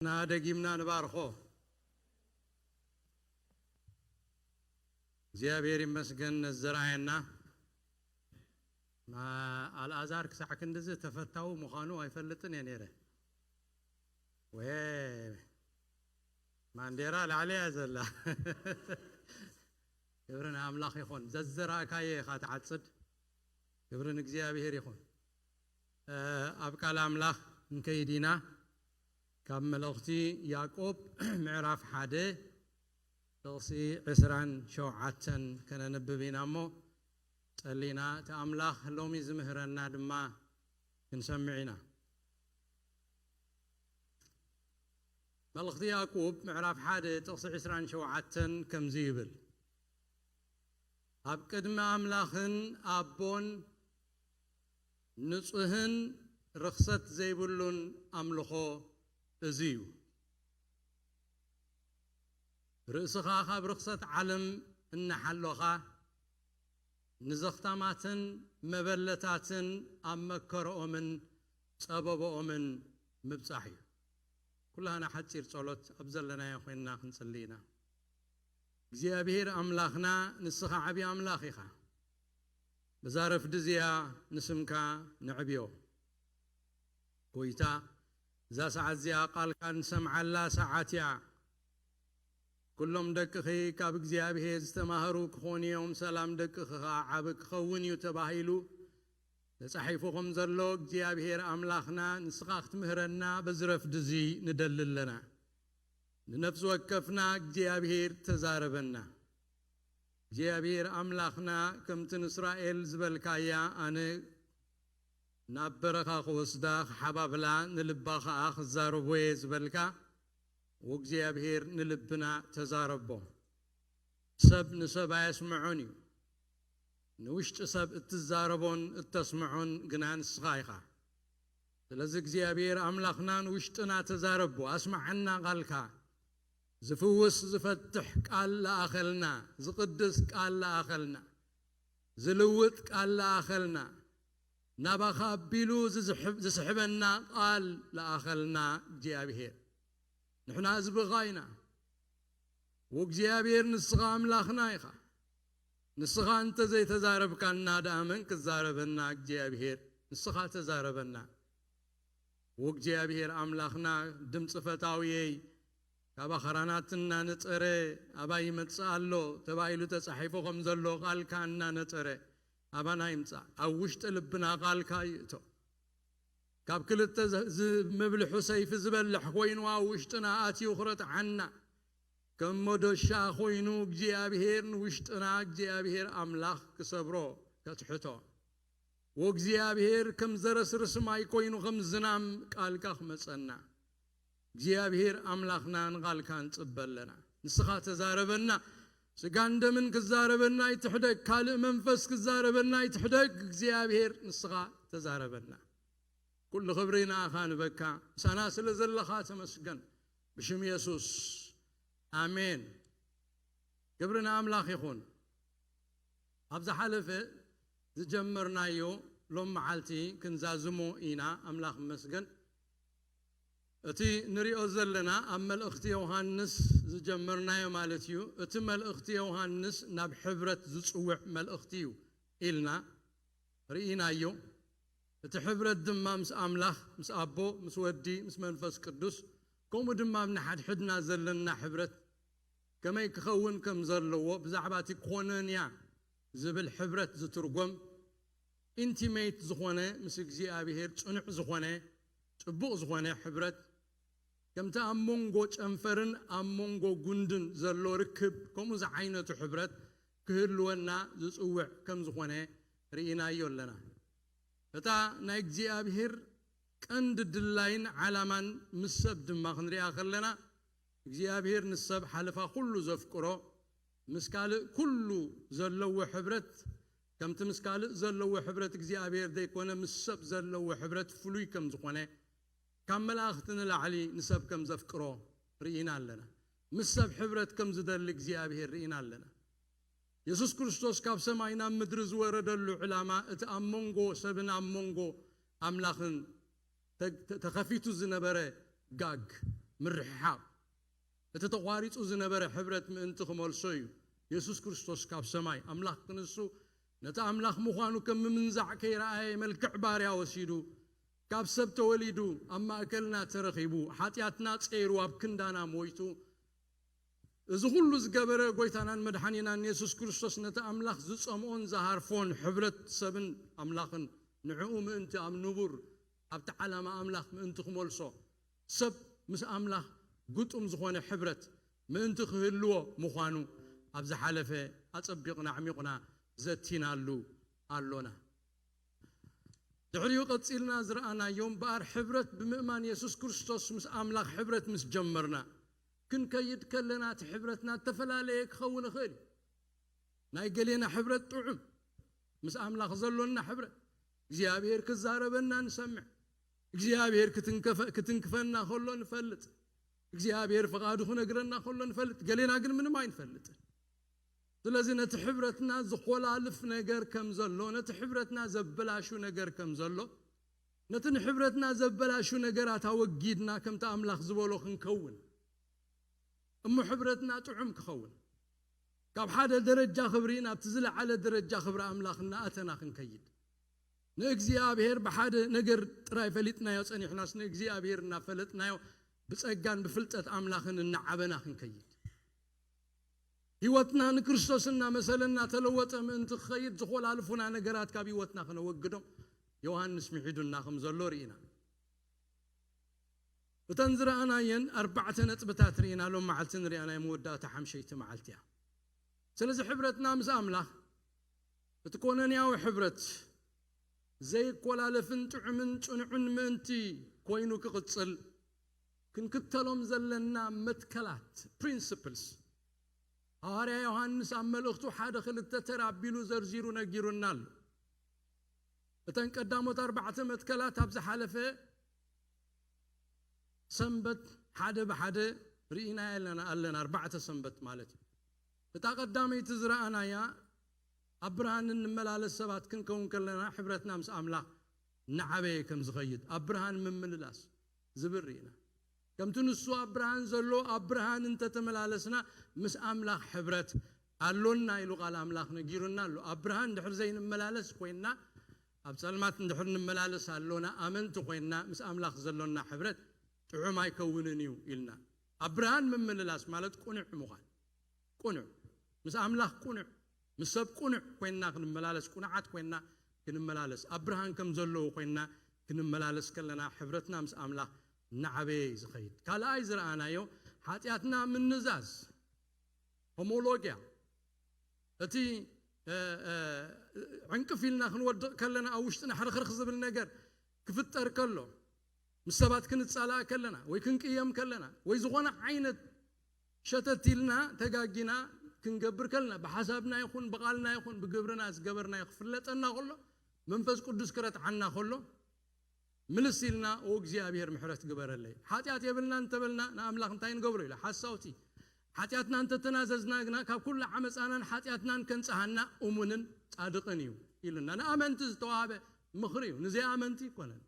እና ደጊምና ንባርኾ። እግዚኣብሔር ይመስገን ነዚ ዘርኣየና። ማ-፣ ኣልኣዛር ክሳዕ ክንድዚ ተፈታዊ ምዃኑ ኣይፈልጥን እየ ነይረ። ወ-፣ ማንዴራ ላዕሊ እያ ዘላ። ክብሪ ንኣምላኽ ይኹን። ዘዘራእካዮ ኢኻ ትዓጽድ። ክብሪ ንእግዚኣብሔር ይኹን። እ፣ ኣብ ቃል ኣምላኽ ክንከይድ ኢና። ካብ መልእኽቲ ያዕቆብ ምዕራፍ ሓደ ጥቕሲ ዕስራን ሸውዓተን ከነንብብ ኢና እሞ፣ ጸሊና እቲ ኣምላኽ ሎሚ ዝምህረና ድማ ክንሰምዕ ኢና። መልእኽቲ ያዕቆብ ምዕራፍ ሓደ ጥቕሲ ዕስራን ሸውዓተን ከምዚ ይብል፣ ኣብ ቅድሚ ኣምላኽን ኣቦን ንጹህን ርኽሰት ዘይብሉን ኣምልኾ እዚ እዩ። ርእስኻ ካብ ርኽሰት ዓለም እናሓሎኻ፣ ንዘኽታማትን መበለታትን ኣብ መከረኦምን ጸበብኦምን ምብጻሕ እዩ። ኩላህና ሓጺር ጸሎት ኣብ ዘለናዮ ኮይንና ክንጽሊ ኢና። እግዚኣብሔር ኣምላኽና፣ ንስኻ ዓብዪ ኣምላኽ ኢኻ። በዛ ረፍዲ እዚኣ ንስምካ ነዕብዮ። ጎይታ፣ እዛ ሰዓት እዚኣ ቃልካ ንሰምዓላ ሰዓት እያ። ኩሎም ደቅኺ ካብ እግዚኣብሔር ዝተማህሩ ክኾኑ እዮም፣ ሰላም ደቅኺ ኸዓ ዓቢ ክኸውን እዩ ተባሂሉ ተጻሒፉ ከም ዘሎ፣ እግዚኣብሔር ኣምላኽና፣ ንስኻ ክትምህረና በዚ ረፍዲ እዚ ንደሊ ኣለና። ንነፍሲ ወከፍና እግዚኣብሔር ተዛረበና። እግዚኣብሔር ኣምላኽና፣ ከምቲ ንእስራኤል ዝበልካያ፣ ኣነ ናብ በረኻ ክወስዳ ክሓባብላ ንልባ ኸኣ ክዛረቦ እየ ዝበልካ፣ ወእግዚኣብሔር ንልብና ተዛረቦ። ሰብ ንሰብ ኣየስምዖን እዩ። ንውሽጢ ሰብ እትዛረቦን እተስምዖን ግና ንስኻ ኢኻ። ስለዚ እግዚኣብሔር ኣምላኽና ንውሽጥና ተዛረቦ፣ ኣስምዓና ቃልካ። ዝፍውስ ዝፈትሕ ቃል ለኣኸልና፣ ዝቕድስ ቃል ለኣኸልና፣ ዝልውጥ ቃል ለኣኸልና፣ ናባኻ ኣቢሉ ዝዝሕብ-፣ ዝስሕበና ቃል ለኣኸልና እግዚኣብሔር። ንሕና ህዝብኻ ኢና። ወእግዚኣብሔር ንስኻ ኣምላኽና ኢኻ። ንስኻ እንተ ዘይተዛረብካና ደኣ መን ክዛረበና? እግዚኣብሔር ንስኻ ተዛረበና። ወእግዚኣብሔር ኣምላኽና ድምፂ ፈታውየይ ካብ ኣኽራናት እናነጸረ ኣባይ ይመጽእ ኣሎ ተባሂሉ ተጻሒፉ ከም ዘሎ ቃልካ እናነጸረ ኣባና ይምጻእ። ኣብ ውሽጢ ልብና ቃልካ ይእቶ። ካብ ክልተ ዝ-፣ ዝ-፣ መብልሑ ሰይፊ ዝበልሕ ኮይኑ ኣብ ውሽጥና ኣትዩ ክረጥዓና፣ ከም መዶሻ ኮይኑ እግዚኣብሔር ንውሽጥና እግዚኣብሔር ኣምላኽ ክሰብሮ ከትሕቶ። ወእግዚኣብሔር ከም ዘረስርስ ማይ ኮይኑ ከም ዝናም ቃልካ ክመጸና። እግዚኣብሔር ኣምላኽና ንቓልካ ንጽበ ኣለና። ንስኻ ተዛረበና። ስጋን ደምን ክዛረበና ኣይትሕደግ፣ ካልእ መንፈስ ክዛረበና ኣይትሕደግ። እግዚኣብሔር ንስኻ ተዛረበና። ኩሉ ክብሪ ንኣኻ ንበካ፣ ምሳና ስለ ዘለኻ ተመስገን። ብሽም የሱስ፣ ኣሜን። ክብሪ ንኣምላኽ ይኹን። ኣብ ዝሓለፈ ዝጀመርናዮ ሎም መዓልቲ ክንዛዝሞ ኢና። ኣምላኽ ይመስገን። እቲ ንሪኦ ዘለና ኣብ መልእኽቲ ዮሃንስ ዝጀመርናዮ ማለት እዩ። እቲ መልእኽቲ ዮሃንስ ናብ ሕብረት ዝጽውዕ መልእኽቲ እዩ ኢልና ርኢናዮ። እቲ ሕብረት ድማ ምስ ኣምላኽ፣ ምስ ኣቦ፣ ምስ ወዲ፣ ምስ መንፈስ ቅዱስ፣ ከምኡ ድማ ኣብ ንሓድሕድና ዘለና ሕብረት ከመይ ክኸውን ከም ዘለዎ ብዛዕባ እቲ ኮነንያ ዝብል ሕብረት ዝትርጎም ኢንቲሜት ዝኾነ፣ ምስ እግዚኣብሔር ጽኑዕ ዝኾነ፣ ጽቡቕ ዝኾነ ሕብረት፣ ከምቲ ኣብ መንጎ ጨንፈርን ኣብ መንጎ ጉንድን ዘሎ ርክብ፣ ከምኡ ዝዓይነቱ ሕብረት ክህልወና ዝጽውዕ ከም ዝኾነ ርኢናዮ ኣለና። እታ ናይ እግዚኣብሔር ቀንዲ ድላይን ዓላማን ምስ ሰብ ድማ ክንሪኣ ከለና፣ እግዚኣብሔር ንሰብ ሓለፋ ኩሉ ዘፍቅሮ፣ ምስ ካልእ ኩሉ ዘለዎ ሕብረት፣ ከምቲ ምስ ካልእ ዘለዎ ሕብረት እግዚኣብሔር ዘይኮነ፣ ምስ ሰብ ዘለዎ ሕብረት ፍሉይ ከም ዝኾነ፣ ካብ መላእኽቲ ንላዕሊ ንሰብ ከም ዘፍቅሮ ርኢና ኣለና። ምስ ሰብ ሕብረት ከም ዝደሊ እግዚኣብሔር ርኢና ኣለና። የሱስ ክርስቶስ ካብ ሰማይ ናብ ምድሪ ዝወረደሉ ዕላማ፣ እቲ ኣብ መንጎ ሰብን ኣብ መንጎ ኣምላኽን ተ-፣ ተ-፣ ተኸፊቱ ዝነበረ ጋግ፣ ምርሕሓቕ፣ እቲ ተቋሪጹ ዝነበረ ሕብረት ምእንቲ ክመልሶ እዩ። የሱስ ክርስቶስ ካብ ሰማይ ኣምላኽ ክንሱ፣ ነቲ ኣምላኽ ምዃኑ ከም ምምንዛዕ ከይረኣየ መልክዕ ባርያ ወሲዱ፣ ካብ ሰብ ተወሊዱ፣ ኣብ ማእከልና ተረኺቡ፣ ሓጢኣትና ጸይሩ፣ ኣብ ክንዳና ሞይቱ፣ እዚ ኩሉ ዝገበረ ጎይታናን መድሓኒናን የሱስ ክርስቶስ ነቲ ኣምላኽ ዝጸምኦን ዝሃርፎን ሕብረት ሰብን ኣምላኽን ንዕኡ ምእንቲ ኣብ ንቡር ኣብቲ ዓላማ ኣምላኽ ምእንቲ ክመልሶ ሰብ ምስ ኣምላኽ ግጡም ዝኾነ ሕብረት ምእንቲ ክህልዎ ምዃኑ ኣብ ዝሓለፈ ኣጸቢቕና ኣዕሚቑና ዘቲናሉ ኣሎና። ድሕሪኡ ቀጺልና ዝረኣናዮ እምበኣር ሕብረት ብምእማን የሱስ ክርስቶስ ምስ ኣምላኽ ሕብረት ምስ ጀመርና ክንከይድ ከለና እቲ ሕብረትና እተፈላለየ ክኸውን ይኽእል እዩ። ናይ ገሌና ሕብረት ጥዑም፣ ምስ ኣምላኽ ዘሎና ሕብረት እግዚኣብሔር ክዛረበና ንሰምዕ፣ እግዚኣብሔር ክትንከፈ- ክትንክፈና ከሎ ንፈልጥ፣ እግዚኣብሔር ፍቓዱ ክነግረና ከሎ ንፈልጥ። ገሌና ግን ምንም ኣይንፈልጥን። ስለዚ ነቲ ሕብረትና ዝኾላልፍ ነገር ከም ዘሎ፣ ነቲ ሕብረትና ዘበላሹ ነገር ከም ዘሎ፣ ነቲ ንሕብረትና ዘበላሹ ነገራት ኣወጊድና ከምቲ ኣምላኽ ዝበሎ ክንከውን እሞ ሕብረትና ጥዑም ክኸውን፣ ካብ ሓደ ደረጃ ክብሪ ናብቲ ዝለዓለ ደረጃ ክብሪ ኣምላኽ እናኣተና ክንከይድ፣ ንእግዚኣብሔር ብሓደ ነገር ጥራይ ፈሊጥናዮ ጸኒሕናስ ንእግዚኣብሔር እናፈለጥናዮ ብጸጋን ብፍልጠት ኣምላኽን እናዓበና ክንከይድ፣ ህይወትና ንክርስቶስ እናመሰለ እናተለወጠ ምእንቲ ክኸይድ ዝኾላልፉና ነገራት ካብ ህይወትና ክነወግዶም ዮሃንስ ምሒዱና ከም ዘሎ ርኢና። እተን ዝረኣናየን ኣርባዕተ ነጥብታት ርኢና ሎም መዓልቲ ንሪኣ ናይ መወዳእታ ሓምሸይቲ መዓልቲ እያ። ስለዚ ሕብረትና ምስ ኣምላኽ እቲ ኮነንያዊ ሕብረት ዘይኮላለፍን ጥዑምን ጽኑዕን ምእንቲ ኮይኑ ክቕጽል ክንክተሎም ዘለና መትከላት፣ ፕሪንስፕልስ፣ ሃዋርያ ዮሃንስ ኣብ መልእኽቱ ሓደ ክልተ ተራ ኣቢሉ ዘርዚሩ ነጊሩና ኣሎ። እተን ቀዳሞት ኣርባዕተ መትከላት ኣብ ዝሓለፈ ሰንበት ሓደ ብሓደ ርኢና ኣለና ኣለና ኣርባዕተ ሰንበት ማለት እዩ። እታ ቀዳመይቲ ዝረኣናያ ኣብ ብርሃን እንመላለስ ሰባት ክንከውን ከለና ሕብረትና ምስ ኣምላኽ እናዓበየ ከም ዝኸይድ ኣብ ብርሃን ምምልላስ ዝብል ርኢና። ከምቲ ንሱ ኣብ ብርሃን ዘሎ ኣብ ብርሃን እንተተመላለስና ምስ ኣምላኽ ሕብረት ኣሎና ኢሉ ቃል ኣምላኽ ነጊሩና ኣሎ። ኣብ ብርሃን እንድሕር ዘይንመላለስ ኮይንና፣ ኣብ ጸልማት እንድሕር ንመላለስ ኣሎና ኣመንቲ ኮይንና ምስ ኣምላኽ ዘሎና ሕብረት ጥዑም ኣይከውንን እዩ ኢልና። ኣብ ብርሃን ምምልላስ ማለት ቁኑዕ ምዃን፣ ቁኑዕ፣ ምስ ኣምላኽ ቁኑዕ፣ ምስ ሰብ ቁኑዕ ኮይንና ክንመላለስ፣ ቁኑዓት ኮይንና ክንመላለስ፣ ኣብ ብርሃን ከም ዘለዉ ኮይንና ክንመላለስ ከለና ሕብረትና ምስ ኣምላኽ እናዓበየ እዩ ዝኸይድ። ካልኣይ ዝረኣናዮ ሓጢኣትና ምንዛዝ፣ ሆሞሎጊያ፣ እቲ ዕንቅፍ ኢልና ክንወድቕ ከለና ኣብ ውሽጥና ሕርኽርኽ ዝብል ነገር ክፍጠር ከሎ፣ ምስ ሰባት ክንጻላእ ከለና ወይ ክንቅየም ከለና ወይ ዝኾነ ዓይነት ሸተት ኢልና ተጋጊና ክንገብር ከለና ብሓሳብና ይኹን ብቓልና ይኹን ብግብርና ዝገበርናዮ ክፍለጠና ከሎ መንፈስ ቅዱስ ክረትዓና ከሎ ምልስ ኢልና ኦ እግዚኣብሔር ምሕረት ግበረለይ። ሓጢኣት የብልና እንተበልና ንኣምላኽ እንታይ ንገብሮ ኢለ ሓሳውቲ ሓጢኣትና እንተተናዘዝና ግና ካብ ኩሉ ዓመፃናን ሓጢኣትናን ከንፀሃና እሙንን ፃድቕን እዩ ኢሉና። ንኣመንቲ ዝተዋህበ ምኽሪ እዩ፣ ንዘይኣመንቲ ኣይኮነን።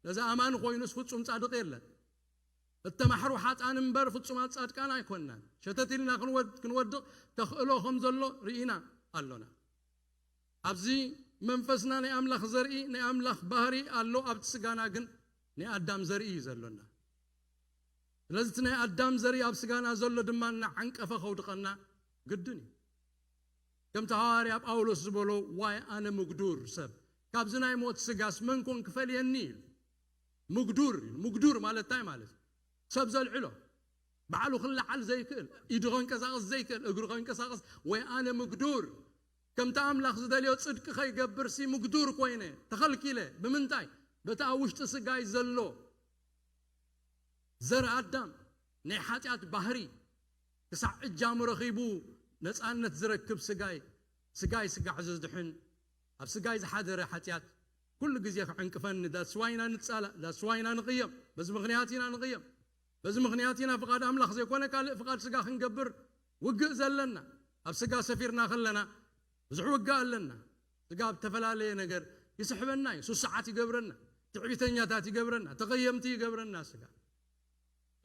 ነዚ ኣማኒ ኮይኑስ ፍጹም ጻድቕ የለን። እተማሕሩ ሓጣን እምበር ፍጹማት ጻድቃን ኣይኮንናን። ሸተት ኢልና ክንወድ- ክንወድቕ ተኽእሎ ከም ዘሎ ርኢና ኣሎና። ኣብዚ መንፈስና ናይ ኣምላኽ ዘርኢ ናይ ኣምላኽ ባህሪ ኣሎ፣ ኣብቲ ስጋና ግን ናይ ኣዳም ዘርኢ እዩ ዘሎና። ስለዚ እቲ ናይ ኣዳም ዘርኢ ኣብ ስጋና ዘሎ ድማ እናዓንቀፈ ከውድቐና ግድን እዩ። ከምቲ ሃዋርያ ጳውሎስ ዝበሎ ዋይ ኣነ ምጉዱር ሰብ፣ ካብዚ ናይ ሞት ስጋስ መን ኮን ክፈልየኒ ኢሉ። ምጉዱር ኢሉ። ምጉዱር ማለት እንታይ ማለት እዩ? ሰብ ዘልዕሎ፣ ባዕሉ ክለዓል ዘይክእል፣ ኢዱ ከንቀሳቐስ ዘይክእል፣ እግሩ ከንቀሳቐስ፣ ወይ ኣነ ምጉዱር፣ ከምቲ ኣምላኽ ዝደልዮ ጽድቂ ከይገብርሲ ምጉዱር ኮይነ ተኸልኪለ። ብምንታይ? በቲ ኣብ ውሽጢ ስጋይ ዘሎ ዘር ኣዳም ናይ ሓጢኣት ባህሪ ክሳዕ እጃሙ ረኺቡ ነፃነት ዝረክብ ስጋይ፣ ስጋይ ስጋዕ ዘዝድሕን ኣብ ስጋይ ዝሓደረ ሓጢኣት ኩሉ ግዜ ክዕንቅፈኒ። ዳስዋይና ንፃላእ፣ ዳስዋይና ንቕየም። በዚ ምኽንያት ኢና ንቕየም። በዚ ምኽንያት ኢና ፍቓድ ኣምላኽ ዘይኮነ ካልእ ፍቓድ ስጋ ክንገብር ውግእ ዘለና። ኣብ ስጋ ሰፊርና ከለና ብዙሕ ውግእ ኣለና። ስጋ ኣብ ዝተፈላለየ ነገር ይስሕበና እዩ። ሱስዓት ይገብረና፣ ትዕቢተኛታት ይገብረና፣ ተቐየምቲ ይገብረና ስጋ።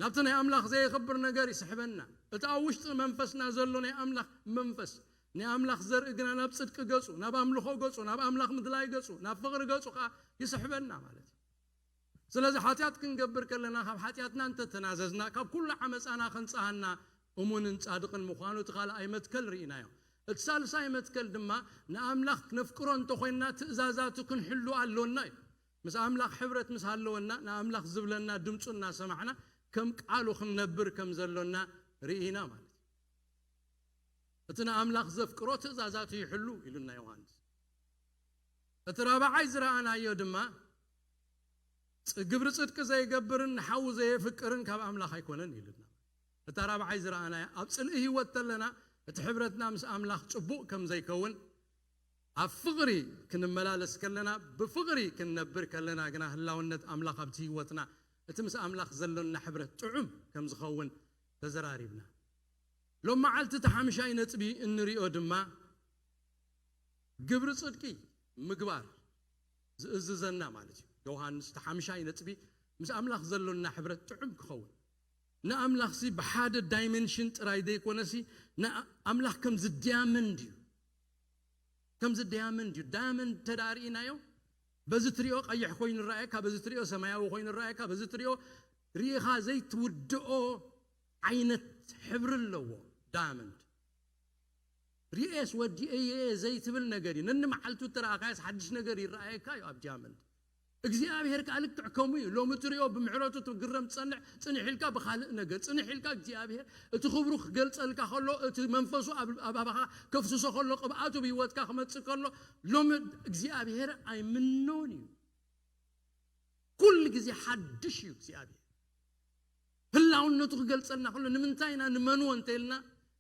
ናብቲ ናይ ኣምላኽ ዘየኽብር ነገር ይስሕበና። እቲ ኣብ ውሽጢ መንፈስና ዘሎ ናይ ኣምላኽ መንፈስ፣ ናይ ኣምላኽ ዘርኢ ግና ናብ ጽድቂ ገጹ፣ ናብ ኣምልኾ ገጹ፣ ናብ ኣምላኽ ምድላይ ገጹ፣ ናብ ፍቕሪ ገጹ ከኣ ይስሕበና ማለት እዩ። ስለዚ ሓጢኣት ክንገብር ከለና ካብ ሓጢኣትና እንተተናዘዝና ካብ ኩሉ ዓመፃና ከንፀሃና እሙንን ጻድቕን ምዃኑ እቲ ካልኣይ መትከል ርኢናዮ። እቲ ሳልሳይ መትከል ድማ ንኣምላኽ ክነፍቅሮ እንተኾይንና ትእዛዛቱ ክንሕሉ ኣሎና እዩ። ምስ ኣምላኽ ሕብረት ምስ ሃለወና ንኣምላኽ ዝብለና ድምፁ እናሰማዕና ከም ቃሉ ክንነብር ከም ዘሎና ርኢና ማለት እዩ። እቲ ንኣምላኽ ዘፍቅሮ ትእዛዛቱ ይሕሉ ኢሉና ዮሃንስ። እቲ ራብዓይ ዝረኣናዮ ድማ ግብሪ ጽድቂ ዘይገብርን ንሓዉ ዘየፍቅርን ካብ ኣምላኽ ኣይኮነን ኢሉና። እታ ራብዓይ ዝረኣናያ ኣብ ጽልኢ ህይወት ተለና እቲ ሕብረትና ምስ ኣምላኽ ጽቡቕ ከም ዘይከውን፣ ኣብ ፍቕሪ ክንመላለስ ከለና፣ ብፍቕሪ ክንነብር ከለና ግና ህላውነት ኣምላኽ ኣብቲ ህይወትና፣ እቲ ምስ ኣምላኽ ዘሎና ሕብረት ጥዑም ከም ዝኸውን ተዘራሪብና። ሎም መዓልቲ እቲ ሓምሻይ ነጥቢ እንሪኦ ድማ ግብሪ ጽድቂ ምግባር ዝእዝዘና ማለት እዩ። ዮሃንስ እቲ ሓምሻይ ነጥቢ ምስ ኣምላኽ ዘሎና ሕብረት ጥዑም ክኸውን፣ ንኣምላኽሲ ብሓደ ዳይሜንሽን ጥራይ ዘይኮነሲ ንኣምላኽ ከምዚ ዳያመንድ እዩ። ከምዚ ዳያመንድ እዩ። ዳያመንድ እንተ ደኣ ርኢናዮ፣ በዚ ትሪኦ ቀይሕ ኮይኑ ይረኣየካ፣ በዚ ትሪኦ ሰማያዊ ኮይኑ ይረኣየካ፣ በዚ ትሪኦ ርኢኻ ዘይትውድኦ ዓይነት ሕብሪ ኣለዎ ዳያመንድ። ርኤስ ወዲኤ ዘይትብል ነገር እዩ። ነኒ መዓልቱ እተረኣኻዮስ ሓድሽ ነገር ይረኣየካ እዩ ኣብ ዳያመንድ። እግዚኣብሔር ከኣ ልክዕ ከምኡ እዩ። ሎሚ ትሪኦ ብምሕረቱ ትግረም ትጸንሕ፣ ጽንሕ ኢልካ ብኻልእ ነገር፣ ጽንሕ ኢልካ እግዚኣብሔር እቲ ክብሩ ክገልጸልካ ከሎ፣ እቲ መንፈሱ ኣብ ኣባኻ ከፍስሶ ከሎ፣ ቅብኣቱ ብህይወትካ ክመጽእ ከሎ፣ ሎሚ እግዚኣብሔር ኣይምነውን እዩ። ኩሉ ግዜ ሓድሽ እዩ እግዚኣብሔር። ህላውነቱ ክገልጸልና ከሎ ንምንታይ ኢና ንመንዎ እንተ ኢልና፣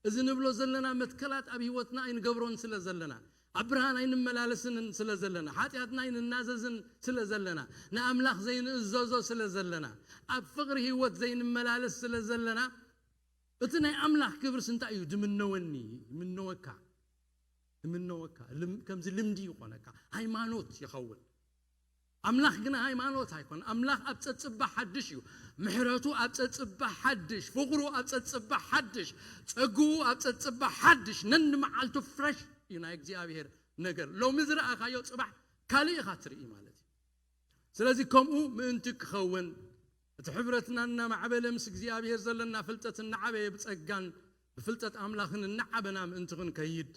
እዚ ንብሎ ዘለና መትከላት ኣብ ህይወትና ኣይንገብሮን ስለ ዘለና፣ ኣብ ብርሃን ኣይንመላለስን ስለ ዘለና፣ ሓጢኣትና ኣይንናዘዝን ስለ ዘለና፣ ንኣምላኽ ዘይንእዘዞ ስለ ዘለና፣ ኣብ ፍቕሪ ህይወት ዘይንመላለስ ስለ ዘለና፣ እቲ ናይ ኣምላኽ ክብርስ እንታይ እዩ ዝምነወኒ? ይምነወካ፣ ይምነወካ። ልም-፣ ከምዚ ልምዲ ይኾነካ፣ ሃይማኖት ይኸውን። ኣምላኽ ግና ሃይማኖት ኣይኮን። ኣምላኽ ኣብ ጸጽባ ሓድሽ እዩ። ምሕረቱ ኣብ ጸጽባ ሓድሽ፣ ፍቕሩ ኣብ ጸጽባ ሓድሽ፣ ጸግኡ ኣብ ጸጽባ ሓድሽ፣ ነኒ መዓልቱ ፍረሽ እዩ ናይ እግዚኣብሔር ነገር። ሎሚ ዝረኣኻዮ ጽባሕ ካልእ ኢኻ ትርኢ ማለት እዩ። ስለዚ ከምኡ ምእንቲ ክኸውን፣ እቲ ሕብረትና እናማዕበለ ምስ እግዚኣብሔር ዘለና ፍልጠት እናዓበየ ብጸጋን ብፍልጠት ኣምላኽን እናዓበና ምእንቲ ክንከይድ፣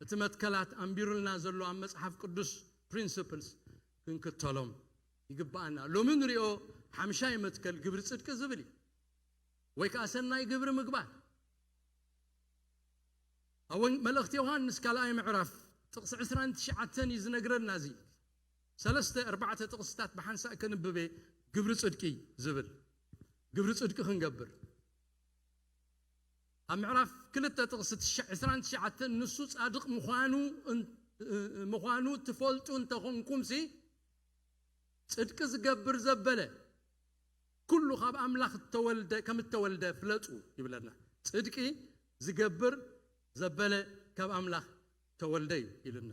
እቲ መትከላት ኣንቢሩልና ዘሎ ኣብ መጽሓፍ ቅዱስ ፕሪንስፕልስ ክንክተሎም ይግብኣና። ሎሚ ንሪኦ ሓምሻይ መትከል ግብሪ ጽድቂ ዝብል እዩ፣ ወይ ከኣ ሰናይ ግብሪ ምግባር። ኣብ ወን-፣ መልእኽቲ ዮሃንስ ካልኣይ ምዕራፍ ጥቕሲ ዕስራን ትሽዓተን እዩ ዝነግረና። እዚ ሰለስተ ኣርባዕተ ጥቕስታት ብሓንሳእ ከንብቤ ግብሪ ጽድቂ ዝብል፣ ግብሪ ጽድቂ ክንገብር ኣብ ምዕራፍ ክልተ ጥቕሲ ትሽዓ-፣ ዕስራን ትሽዓተን ንሱ ጻድቕ ምዃኑ እን-፣ ምዃኑ ትፈልጡ እንተኾንኩምሲ፣ ጽድቂ ዝገብር ዘበለ ኩሉ ካብ ኣምላኽ እተወልደ፣ ከም እተወልደ ፍለጡ ይብለና። ጽድቂ ዝገብር ዘበለ ካብ ኣምላኽ ተወልደ እዩ ኢሉና።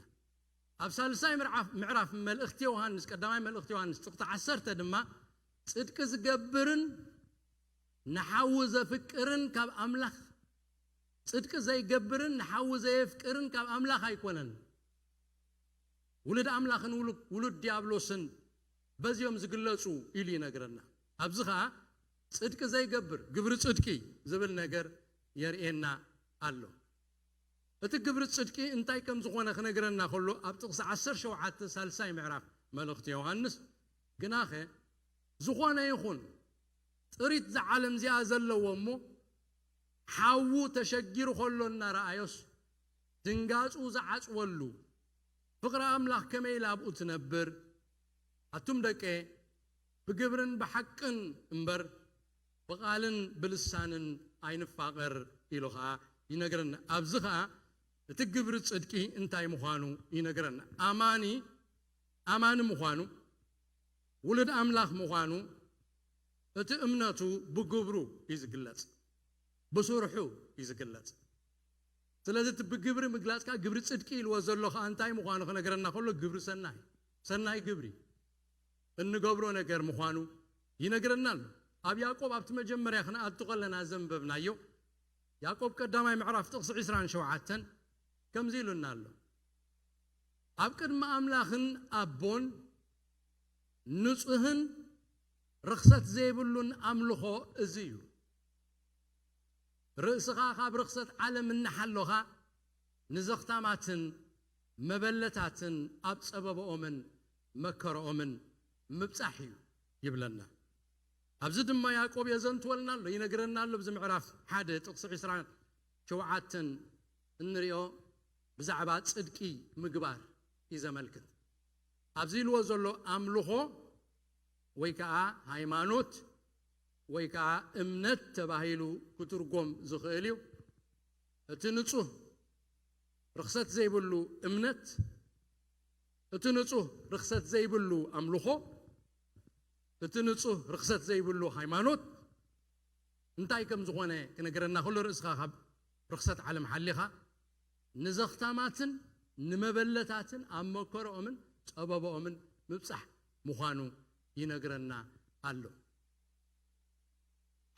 ኣብ ሳልሳይ ምዕራፍ፣ ምዕራፍ መልእኽቲ ዮሃንስ፣ ቀዳማይ መልእኽቲ ዮሃንስ ጥቕቲ ዓሰርተ ድማ፣ ጽድቂ ዝገብርን ንሓዉ ዘፍቅርን ካብ ኣምላኽ፣ ጽድቂ ዘይገብርን ንሓዉ ዘየፍቅርን ካብ ኣምላኽ ኣይኮነን። ውሉድ ኣምላኽን ውሉ-፣ ውሉድ ዲያብሎስን በዚኦም ዝግለጹ ኢሉ ይነግረና። ኣብዚ ኸኣ ጽድቂ ዘይገብር፣ ግብሪ ጽድቂ ዝብል ነገር የርእየና ኣሎ። እቲ ግብሪ ጽድቂ እንታይ ከም ዝኾነ ክነግረና ከሎ፣ ኣብ ጥቕሲ ዓሰርተ ሸውዓተ ሳልሳይ ምዕራፍ መልእኽቲ ዮሃንስ፣ ግናኸ ዝኾነ ይኹን ጥሪት እዛ ዓለም እዚኣ ዘለዎ እሞ፣ ሓዉ ተሸጊሩ ከሎ እናረኣዮስ፣ ድንጋጹ ዝዓጽወሉ፣ ፍቕሪ ኣምላኽ ከመይ ኢላ ኣብኡ ትነብር? ኣቱም ደቀ፣ ብግብርን ብሓቅን እምበር፣ ብቓልን ብልሳንን ኣይንፋቐር ኢሉ ኸኣ ይነግረና። ኣብዚ ኸኣ እቲ ግብሪ ጽድቂ እንታይ ምዃኑ ይነግረና። ኣማኒ፣ ኣማኒ ምዃኑ፣ ውሉድ ኣምላኽ ምዃኑ፣ እቲ እምነቱ ብግብሩ እዩ ዝግለጽ፣ ብስርሑ እዩ ዝግለጽ። ስለዚ እቲ ብግብሪ ምግላጽ ከኣ ግብሪ ጽድቂ ኢልዎ ዘሎ ከኣ እንታይ ምዃኑ ክነግረና ከሎ፣ ግብሪ ሰናይ፣ ሰናይ ግብሪ እንገብሮ ነገር ምዃኑ ይነግረና ኣሎ። ኣብ ያዕቆብ ኣብቲ መጀመርያ ክንኣቱ ከለና ዘንበብናዮ፣ ያዕቆብ ቀዳማይ ምዕራፍ ጥቕሲ ዕስራን ሸውዓተን ከምዚ ኢሉና ኣሎ። ኣብ ቅድሚ ኣምላኽን ኣቦን ንጹህን ርኽሰት ዘይብሉን ኣምልኾ እዚ እዩ። ርእስኻ ካብ ርኽሰት ዓለም እናሓሎኻ ንዘኽታማትን መበለታትን ኣብ ጸበብኦምን መከረኦምን ምብጻሕ እዩ ይብለና። ኣብዚ ድማ ያዕቆብ የዘንትወልና ኣሎ፣ ይነግረና ኣሎ። ኣብዚ ምዕራፍ ሓደ ጥቕሲ ዕስራን ሸውዓተን እንሪኦ ብዛዕባ ጽድቂ ምግባር እዩ ዘመልክት። ኣብዚ ኢልዎ ዘሎ ኣምልኾ ወይ ከዓ ሃይማኖት ወይ ከዓ እምነት ተባሂሉ ክትርጎም ዝኽእል እዩ። እቲ ንጹህ ርኽሰት ዘይብሉ እምነት፣ እቲ ንጹህ ርኽሰት ዘይብሉ ኣምልኾ፣ እቲ ንጹህ ርኽሰት ዘይብሉ ሃይማኖት እንታይ ከም ዝኾነ ክነገረና ከሎ፣ ርእስኻ ካብ ርኽሰት ዓለም ሓሊኻ ንዘኽታማትን ንመበለታትን ኣብ መከረኦምን ጸበባኦምን ምብጻሕ ምዃኑ ይነግረና ኣሎ።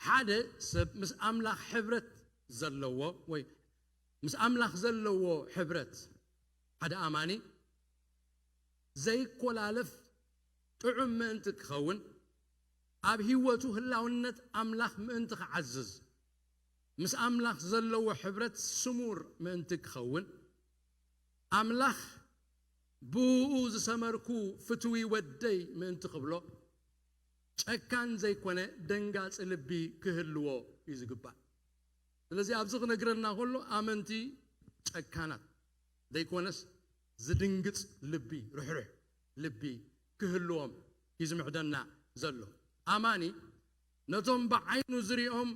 ሓደ ሰብ ምስ ኣምላኽ ሕብረት ዘለዎ ወይ ምስ ኣምላኽ ዘለዎ ሕብረት፣ ሓደ ኣማኒ ዘይኮላለፍ ጥዑም ምእንቲ ክኸውን፣ ኣብ ህይወቱ ህላውነት ኣምላኽ ምእንቲ ክዓዝዝ፣ ምስ ኣምላኽ ዘለዎ ሕብረት ስሙር ምእንቲ ክኸውን፣ ኣምላኽ ብእኡ ዝሰመርኩ ፍትዊ ወደይ ምእንቲ ክብሎ፣ ጨካን ዘይኮነ ደንጋጺ ልቢ ክህልዎ እዩ ዝግባእ። ስለዚ ኣብዚ ክነግረና ከሎ ኣመንቲ ጨካናት ዘይኮነስ ዝድንግጽ ልቢ፣ ርሕሩሕ ልቢ ክህልዎም እዩ ዝምዕደና ዘሎ። ኣማኒ ነቶም ብዓይኑ ዝሪኦም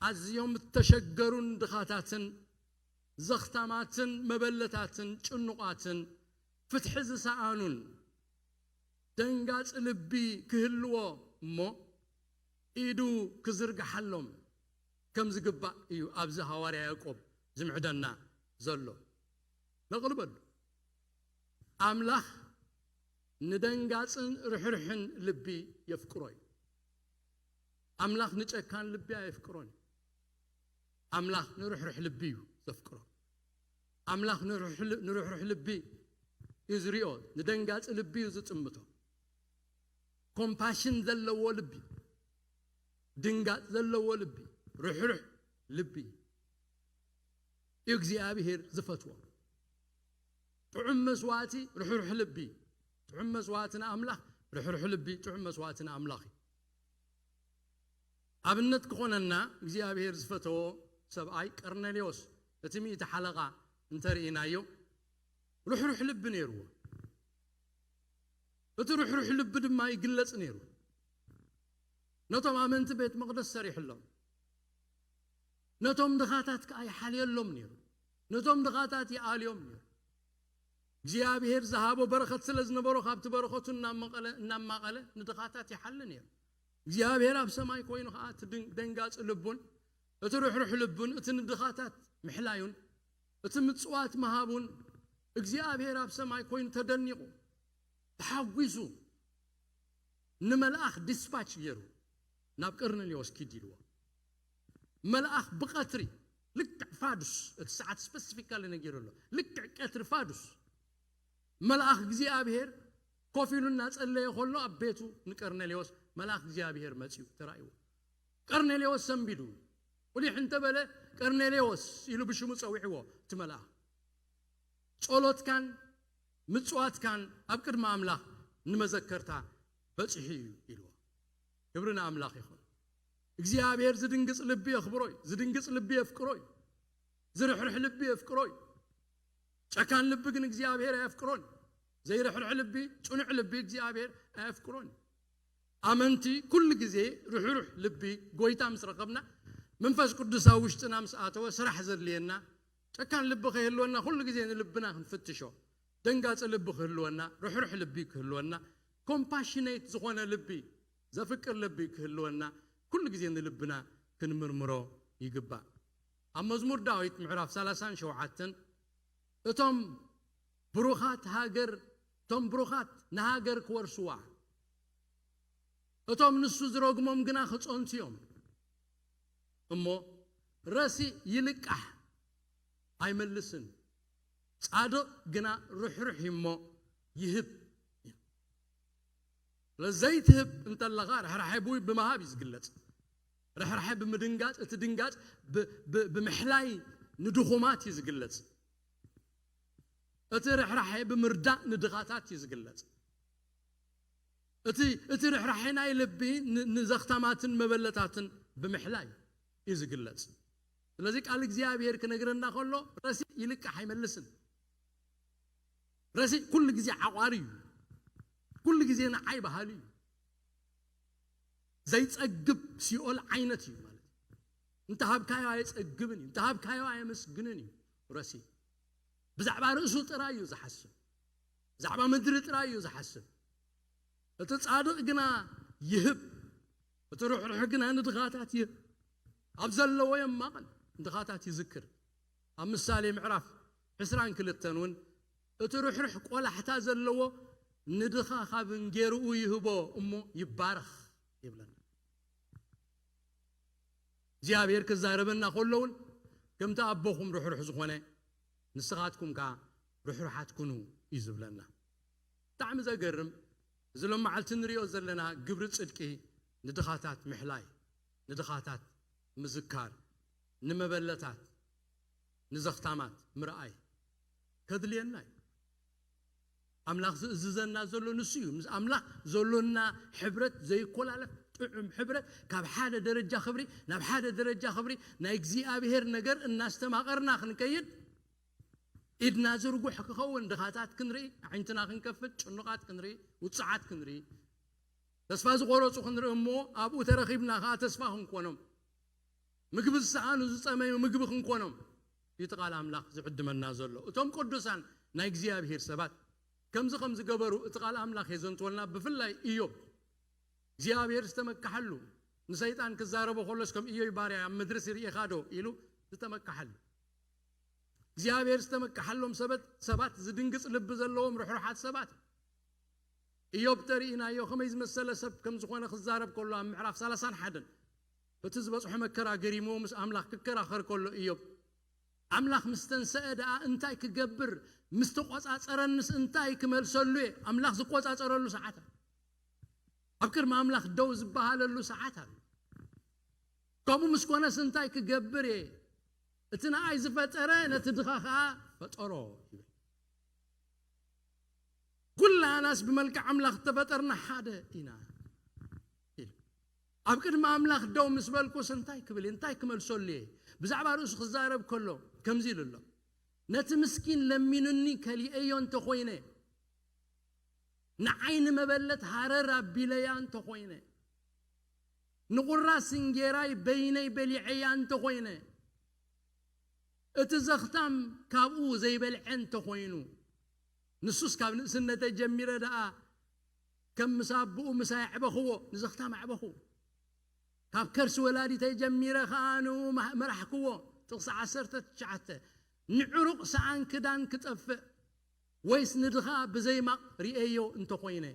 ኣዝዮም እተሸገሩን ድኻታትን ዘኽታማትን መበለታትን ጭኑቓትን ፍትሒ ዝሰኣኑን ደንጋጺ ልቢ ክህልዎ እሞ ኢዱ ክዝርግሓሎም ከም ዝግባእ እዩ ኣብዚ ሃዋርያ ያዕቆብ ዝምዕደና ዘሎ። ነቕልበሉ። ኣምላኽ ንደንጋጽን ርሕርሕን ልቢ የፍቅሮ እዩ። ኣምላኽ ንጨካን ልቢ ኣየፍቅሮን እዩ። ኣምላኽ ንርሕርሕ ልቢ እዩ ዘፍቅሮ። ኣምላኽ ንርሕርሕ ልቢ እዩ ዝሪኦ፣ ንደንጋጺ ልቢ እዩ ዝጥምቶ። ኮምፓሽን ዘለዎ ልቢ፣ ድንጋጽ ዘለዎ ልቢ፣ ርሕርሕ ልቢ እዩ እግዚኣብሔር ዝፈትዎ። ጥዑም መስዋእቲ ርሕርሕ ልቢ፣ ጥዑም መስዋእቲ ንኣምላኽ ርሕርሕ ልቢ፣ ጥዑም መስዋእቲ ንኣምላኽ እዩ። ኣብነት ክኾነና እግዚኣብሔር ዝፈተዎ ሰብኣይ ቀርኔሌዎስ፣ እቲ ሚእቲ ሓለቓ እንተርኢናዮ፣ ርሕሩሕ ልቢ ነይርዎ። እቲ ርሕሩሕ ልቢ ድማ ይግለጽ ነይሩ። ነቶም ኣመንቲ ቤት መቕደስ ሰሪሕሎም፣ ነቶም ድኻታት ከኣ ይሓልየሎም ነይሩ። ነቶም ድኻታት ይኣልዮም ነይሩ። እግዚኣብሔር ዝሃቦ በረኸት ስለ ዝነበሮ፣ ካብቲ በረኸቱ እናመቐለ እናማቐለ ንድኻታት ይሓሊ ነይሩ። እግዚኣብሔር ኣብ ሰማይ ኮይኑ ከኣ እቲ ድን- ደንጋጺ ልቡን እቲ ርሕሩሕ ልቡን እቲ ንድኻታት ምሕላዩን እቲ ምጽዋት ምሃቡን እግዚኣብሔር ኣብ ሰማይ ኮይኑ ተደኒቑ ተሓጒሱ ንመልኣኽ ዲስፓች ገይሩ ናብ ቀርኔሌዎስ ኪድ ኢልዎ። መልኣኽ ብቐትሪ ልክዕ ፋዱስ፣ እቲ ሰዓት ስፐሲፊካሊ ነጊሩ ኣሎ። ልክዕ ቀትሪ ፋዱስ መልኣኽ እግዚኣብሔር ኮፍ ኢሉ እናጸለየ ከሎ ኣብ ቤቱ ንቀርኔሌዎስ መልኣኽ እግዚኣብሔር መጺኡ ተራእይዎ። ቀርኔሌዎስ ሰንቢዱ ቁሊሕ እንተበለ ቀርኔሌዎስ ኢሉ ብሽሙ ጸዊዕዎ እቲ መልኣኽ። ጸሎትካን ምጽዋትካን ኣብ ቅድሚ ኣምላኽ ንመዘከርታ በጺሑ እዩ ኢልዎ። ክብሪ ንኣምላኽ ይኹን። እግዚኣብሔር ዝድንግጽ ልቢ የኽብሮ እዩ። ዝድንግጽ ልቢ የፍቅሮ እዩ። ዝርሕርሕ ልቢ የፍቅሮ እዩ። ጨካን ልቢ ግን እግዚኣብሔር ኣየፍቅሮን። ዘይርሕርሕ ልቢ፣ ጽኑዕ ልቢ እግዚኣብሔር ኣየፍቅሮን። ኣመንቲ ኩሉ ግዜ ርሕሩሕ ልቢ ጎይታ ምስ ረኸብና፣ መንፈስ ቅዱስ ኣብ ውሽጥና ምስ ኣተወ ስራሕ ዘድልየና፣ ጨካን ልቢ ከይህልወና ኩሉ ግዜ ንልብና ክንፍትሾ፣ ደንጋጺ ልቢ ክህልወና፣ ርሕሩሕ ልቢ ክህልወና፣ ኮምፓሽኔት ዝኾነ ልቢ፣ ዘፍቅር ልቢ ክህልወና ኩሉ ግዜ ንልብና ክንምርምሮ ይግባእ። ኣብ መዝሙር ዳዊት ምዕራፍ ሰላሳን ሸውዓተን እቶም ብሩኻት ሃገር፣ እቶም ብሩኻት ንሃገር ክወርስዋ፣ እቶም ንሱ ዝረግሞም ግና ክጸንቱ እዮም። እሞ ረሲእ ይልቃሕ ኣይመልስን፣ ጻድቕ ግና ርሕሩሕ እዩ እሞ ይህብ። ስለዚ ዘይትህብ እንተለኻ፣ ርሕራሐ ብኡ ብምሃብ እዩ ዝግለጽ። ርሕራሐ ብምድንጋጽ፣ እቲ ድንጋጽ ብ-፣ ብ-፣ ብምሕላይ ንድኹማት እዩ ዝግለጽ። እቲ ርሕራሐ ብምርዳእ ንድኻታት እዩ ዝግለጽ። እቲ፣ እቲ ርሕራሐ ናይ ልቢ ን-፣ ንዘኽታማትን መበለታትን ብምሕላይ እዩ ዝግለጽ። ስለዚ ቃል እግዚኣብሔር ክነግረና ከሎ፣ ረሲእ ይልቃሕ ኣይመልስን። ረሲእ ኩሉ ግዜ ዓቋሪ እዩ። ኩሉ ግዜ ንዓይ በሃሊ እዩ። ዘይጸግብ ሲኦል ዓይነት እዩ ማለት እዩ። እንተ ሃብካዮ ኣየጸግብን እዩ። እንተ ሃብካዮ ኣየመስግንን እዩ። ረሲእ ብዛዕባ ርእሱ ጥራይ እዩ ዝሓስብ። ብዛዕባ ምድሪ ጥራይ እዩ ዝሓስብ። እቲ ጻድቕ ግና ይህብ፣ እቲ ርሕሩሕ ግና ንድኻታት ይህብ። ኣብ ዘለዎ የማቕል፣ ንድኻታት ይዝክር። ኣብ ምሳሌ ምዕራፍ ዕስራን ክልተን እውን፣ እቲ ርሕሩሕ ቆላሕታ ዘለዎ ንድኻ ካብ እንጌርኡ ይህቦ እሞ ይባረኽ ይብለና። እግዚኣብሔር ክዛረበና ከሎ እውን፣ ከምቲ ኣቦኹም ርሕሩሕ ዝኾነ፣ ንስኻትኩም ከኣ ርሕሩሓት ኩኑ እዩ ዝብለና። ብጣዕሚ ዘገርም፣ እዚ ሎም መዓልቲ ንሪኦ ዘለና ግብሪ ጽድቂ፣ ንድኻታት ምሕላይ፣ ንድኻታት ምዝካር፣ ንመበለታት፣ ንዘኽታማት ምርኣይ ከድልየና እዩ። ኣምላኽ ዝእዝዘና ዘሎ ንሱ እዩ። ምስ ኣምላኽ ዘሎና ሕብረት ዘይኮላለፍ ጥዑም ሕብረት፣ ካብ ሓደ ደረጃ ክብሪ ናብ ሓደ ደረጃ ክብሪ፣ ናይ እግዚኣብሔር ነገር እናስተማቐርና ክንከይድ፣ ኢድና ዝርጉሕ ክኸውን፣ ድኻታት ክንርኢ፣ ኣዒንትና ክንከፍት፣ ጭኑቓት ክንርኢ፣ ውጹዓት ክንርኢ፣ ተስፋ ዝቖረጹ ክንርኢ እሞ ኣብኡ ተረኺብና ከኣ ተስፋ ክንኮኖም፣ ምግቢ ዝሰኣኑ ዝጸመዩ ምግቢ ክንኮኖም እዩ እቲ ቃል ኣምላኽ ዝዕድመና ዘሎ። እቶም ቅዱሳን ናይ እግዚኣብሔር ሰባት ከምዚ ከም ዝገበሩ እቲ ቃል ኣምላኽ የዘንትወልና። ብፍላይ ኢዮብ እግዚኣብሔር ዝተመካሐሉ፣ ንሰይጣን ክዛረቦ ከሎስ ከም ኢዮብ ባርያ ኣብ ምድሪ ሲርኢኻ ዶ ኢሉ ዝተመካሐሉ። እግዚኣብሔር ዝተመካሐሎም ሰበት-፣ ሰባት ዝድንግጽ ልቢ ዘለዎም ርሕሩሓት ሰባት። ኢዮብ ተርኢናዮ ከመይ ዝመሰለ ሰብ ከም ዝኾነ ክዛረብ ከሎ ኣብ ምዕራፍ ሰላሳን ሓደን በቲ ዝበጽሖ መከራ ገሪምዎ ምስ ኣምላኽ ክከራኸር ከሎ ኢዮብ፣ ኣምላኽ ምስ ተንሰአ ደኣ እንታይ ክገብር፣ ምስ ተቖጻጸረንስ እንታይ ክመልሰሉ እየ? ኣምላኽ ዝቆጻጸረሉ ሰዓት ኣሎ። ኣብ ቅድሚ ኣምላኽ ደው ዝበሃለሉ ሰዓት ኣሎ። ከምኡ ምስ ኮነስ እንታይ ክገብር እየ? እቲ ንኣይ ዝፈጠረ ነቲ ድኻ ኸኣ ፈጠሮ ይብል። ኩላናስ ብመልክዕ ኣምላኽ እተፈጠርና ሓደ ኢና ኢሉ። ኣብ ቅድሚ ኣምላኽ ደው ምስ በልኩስ እንታይ ክብል እየ? እንታይ ክመልሰሉ እየ? ብዛዕባ ርእሱ ክዛረብ ከሎ ከምዚ ኢሉ ኣሎ። ነቲ ምስኪን ለሚኑኒ ከሊኤዮ እንተኾይነ፣ ንዓይ ንመበለት ሃረር ኣቢለያ እንተኾይነ፣ ንቑራስ እንጌራይ በይነይ በሊዐያ እንተኾይነ፣ እቲ ዘኽታም ካብኡ ዘይበልዐ እንተኾይኑ፣ ንሱስ ካብ ንእስነተይ ጀሚረ ደኣ ከም ምስ ኣቦኡ ምሳይ ኣዕበኽዎ፣ ንዘኽታም ኣዕበኽዎ። ካብ ከርሲ ወላዲተይ ጀሚረ ኸኣ ንኡ መ-፣ መራሕክዎ። ጥቕሲ ዓሰርተ ትሽዓተ፣ ንዕሩቕ ሰኣን ክዳን ክጠፍእ ወይስ ንድኻ ብዘይ ማቕ ርእየዮ እንተኾይነ፣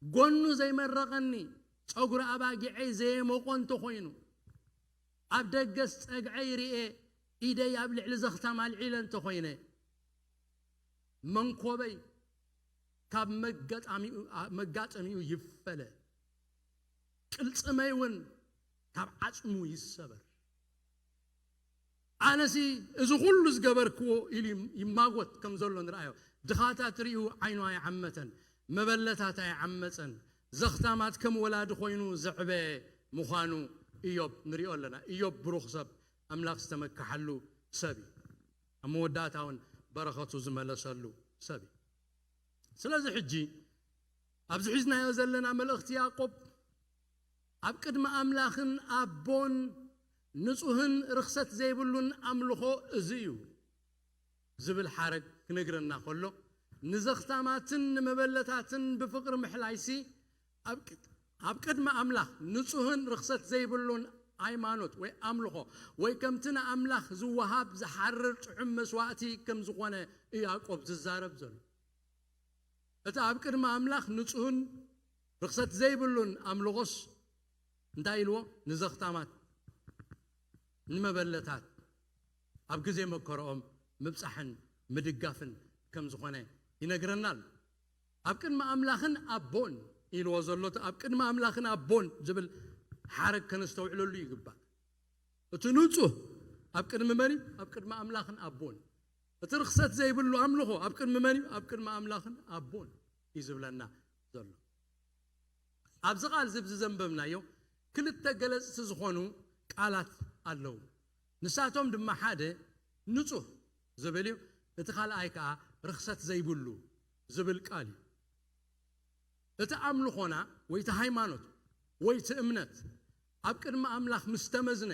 ጎኑ ዘይመረቐኒ፣ ጸጉሪ ኣባጊዐይ ዘየሞቖ እንተኾይኑ፣ ኣብ ደገስ ጸግዐይ ርኤ፣ ኢደይ ኣብ ልዕሊ ዘኽታም ኣልዒለ እንተኾይነ፣ መንኮበይ ካብ መገጣሚኡ-፣ መጋጠሚኡ ይፈለ፣ ቅልጽመይ እውን ካብ ዓጽሙ ይሰበር። ኣነሲ እዚ ኩሉ ዝገበርክዎ ኢሉ ይም-፣ ይማጎት ከም ዘሎ ንርኣዮ። ድኻታት ርእዩ ዓይኑ ኣይዓመተን፣ መበለታት ኣይዓመጸን፣ ዘኽታማት ከም ወላዲ ኮይኑ ዘዕበየ ምዃኑ ኢዮብ ንሪኦ ኣለና። ኢዮብ ብሩኽ ሰብ፣ ኣምላኽ ዝተመካሓሉ ሰብ እዩ። ኣብ መወዳእታ እውን በረኸቱ ዝመለሰሉ ሰብ እዩ። ስለዚ ሕጂ ኣብዚ ሒዝናዮ ዘለና መልእኽቲ ያዕቆብ ኣብ ቅድሚ ኣምላኽን ኣቦን ንጹህን ርኽሰት ዘይብሉን ኣምልኾ እዚ እዩ ዝብል ሓረግ ክነግረና ከሎ፣ ንዘኽታማትን ንመበለታትን ብፍቕሪ ምሕላይሲ ኣብ ቅ-፣ ኣብ ቅድሚ ኣምላኽ ንጹህን ርኽሰት ዘይብሉን ኣይማኖት ወይ ኣምልኾ ወይ ከምቲ ንኣምላኽ ዝወሃብ ዝሓርር ጥዑም መስዋእቲ ከም ዝኾነ እዩ ያዕቆብ ዝዛረብ ዘሎ። እቲ ኣብ ቅድሚ ኣምላኽ ንጹህን ርኽሰት ዘይብሉን ኣምልኾስ እንታይ ኢልዎ? ንዘኽታማት፣ ንመበለታት ኣብ ግዜ መከረኦም ምብጻሕን ምድጋፍን ከም ዝኾነ ይነግረና ኣሎ። ኣብ ቅድሚ ኣምላኽን ኣቦን ኢልዎ ዘሎ፣ እቲ ኣብ ቅድሚ ኣምላኽን ኣቦን ዝብል ሓረግ ከነስተውዕለሉ ይግባእ። እቲ ንጹህ ኣብ ቅድሚ መን እዩ? ኣብ ቅድሚ ኣምላኽን ኣቦን። እቲ ርኽሰት ዘይብሉ ኣምልኾ ኣብ ቅድሚ መን እዩ? ኣብ ቅድሚ ኣምላኽን ኣቦን እዩ ዝብለና ዘሎ። ኣብዚ ቃል እዚ ዘንበብናዮ ክልተ ገለጽቲ ዝኾኑ ቃላት ኣለዉ። ንሳቶም ድማ ሓደ ንጹህ ዝብል እዩ፣ እቲ ካልኣይ ከኣ ርኽሰት ዘይብሉ ዝብል ቃል እዩ። እቲ ኣምልኾና ወይ እቲ ሃይማኖት ወይ እቲ እምነት ኣብ ቅድሚ ኣምላኽ ምስ ተመዝነ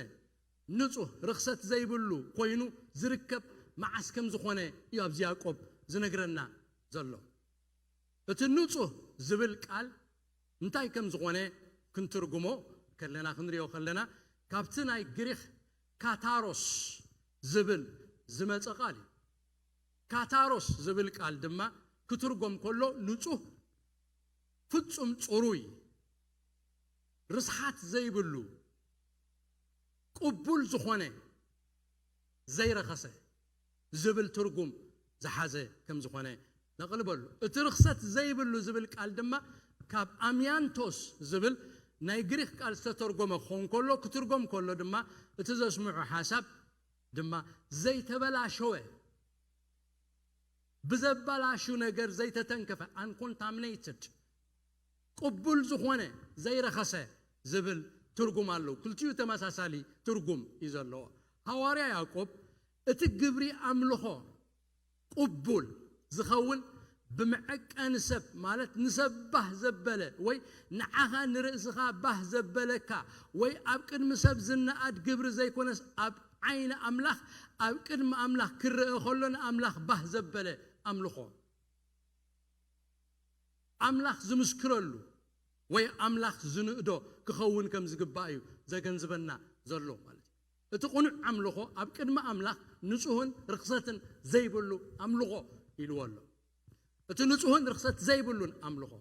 ንጹህ ርኽሰት ዘይብሉ ኮይኑ ዝርከብ መዓስ ከም ዝኾነ እዩ ኣብዚ ያዕቆብ ዝነግረና ዘሎ። እቲ ንጹህ ዝብል ቃል እንታይ ከም ዝኾነ ክንትርጉሞ ከለና፣ ክንሪኦ ከለና፣ ካብቲ ናይ ግሪኽ ካታሮስ ዝብል ዝመጸ ቃል እዩ። ካታሮስ ዝብል ቃል ድማ ክትርጎም ከሎ ንጹህ፣ ፍጹም ጽሩይ፣ ርስሓት ዘይብሉ፣ ቅቡል ዝኾነ፣ ዘይረኸሰ ዝብል ትርጉም ዝሓዘ ከም ዝኾነ ነቕልበሉ። እቲ ርኽሰት ዘይብሉ ዝብል ቃል ድማ ካብ ኣሚያንቶስ ዝብል ናይ ግሪኽ ቃል ዝተተርጎመ ክኸውን ከሎ፣ ክትርጎም ከሎ ድማ እቲ ዘስምዖ ሓሳብ ድማ ዘይተበላሸወ፣ ብዘበላሹ ነገር ዘይተተንከፈ፣ uncontaminated፣ ቅቡል ዝኾነ፣ ዘይረኸሰ ዝብል ትርጉም ኣለዉ። ክልቲኡ ተመሳሳሊ ትርጉም እዩ ዘለዎ። ሃዋርያ ያዕቆብ እቲ ግብሪ ኣምልኾ ቅቡል ዝኸውን ብመዐቀኒ ሰብ፣ ማለት ንሰብ ባህ ዘበለ ወይ ንዓኻ ንርእስኻ ባህ ዘበለካ ወይ ኣብ ቅድሚ ሰብ ዝነኣድ ግብሪ ዘይኮነስ፣ ኣብ ዓይኒ ኣምላኽ፣ ኣብ ቅድሚ ኣምላኽ ክረአ ከሎ ንኣምላኽ ባህ ዘበለ ኣምልኾ፣ ኣምላኽ ዝምስክረሉ ወይ ኣምላኽ ዝንእዶ ክኸውን ከም ዝግባእ እዩ ዘገንዝበና ዘሎ ማለት እዩ። እቲ ቅኑዕ ኣምልኾ ኣብ ቅድሚ ኣምላኽ ንጹህን ርኽሰትን ዘይብሉ ኣምልኾ ኢልዎ ኣሎ። እቲ ንጹህን ርኽሰት ዘይብሉን ኣምልኾ፣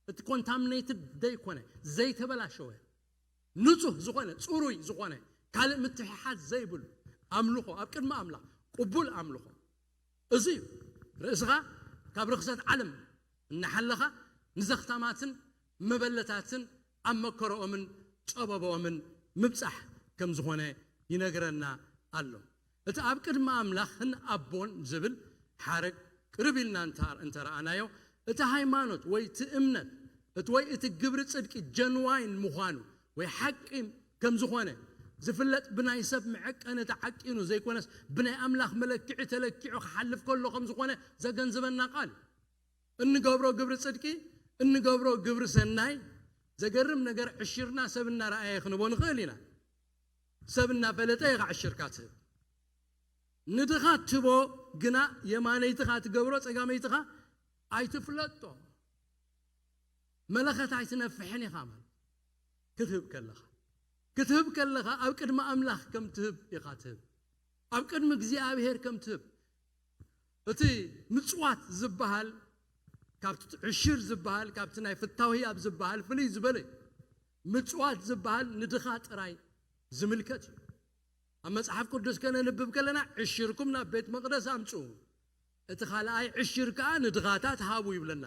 እቲ ኮንታሚኔትድ ዘይኮነ፣ ዘይተበላሸወ፣ ንጹህ ዝኾነ፣ ጽሩይ ዝኾነ፣ ካልእ ምትሕሓዝ ዘይብሉ ኣምልኾ ኣብ ቅድሚ ኣምላኽ ቅቡል ኣምልኾ፣ እዚ እዩ። ርእስኻ ካብ ርኽሰት ዓለም እናሓለኻ ንዘኽታማትን መበለታትን ኣብ መከረኦምን ጸበባኦምን ምብጻሕ ከም ዝኾነ ይነግረና ኣሎ። እቲ ኣብ ቅድሚ ኣምላኽን ኣቦን ዝብል ሓረግ ቅርብ ኢልና እንተ-፣ እንተረኣናዮ፣ እቲ ሃይማኖት ወይ እቲ እምነት፣ እቲ ወይ እቲ ግብሪ ጽድቂ ጀንዋይን ምዃኑ ወይ ሓቂ ከም ዝኾነ ዝፍለጥ ብናይ ሰብ መዐቀኒ ተዓቂኑ ዘይኮነስ፣ ብናይ ኣምላኽ መለክዒ ተለኪዑ ክሓልፍ ከሎ ከም ዝኾነ ዘገንዝበና ቃል። እንገብሮ ግብሪ ጽድቂ፣ እንገብሮ ግብሪ ሰናይ፣ ዘገርም ነገር ዕሽርና ሰብ እናረኣየ ክንቦ ንኽእል ኢና። ሰብ እናፈለጠ ኢኻ ዕሽርካ ትህብ። ንድኻ ትቦ ግና የማነይትኻ ትገብሮ፣ ጸጋመይትኻ ኣይትፍለጦ። መለኸት ኣይትነፍሕን ኢኻ ማለት ክትህብ ከለኻ። ክትህብ ከለኻ ኣብ ቅድሚ ኣምላኽ ከም ትህብ ኢኻ ትህብ። ኣብ ቅድሚ እግዚኣብሔር ከም ትህብ። እቲ ምጽዋት ዝበሃል፣ ካብቲ ዕሽር ዝበሃል፣ ካብቲ ናይ ፍታው ህያብ ዝበሃል ፍልይ ዝበለ እዩ። ምጽዋት ዝበሃል ንድኻ ጥራይ ዝምልከት እዩ። ኣብ መጽሓፍ ቅዱስ ከነንብብ ከለና፣ ዕሽርኩም ናብ ቤት መቕደስ ኣምጽኡ፣ እቲ ካልኣይ ዕሽር ከኣ ንድኻታት ሃቡ ይብለና።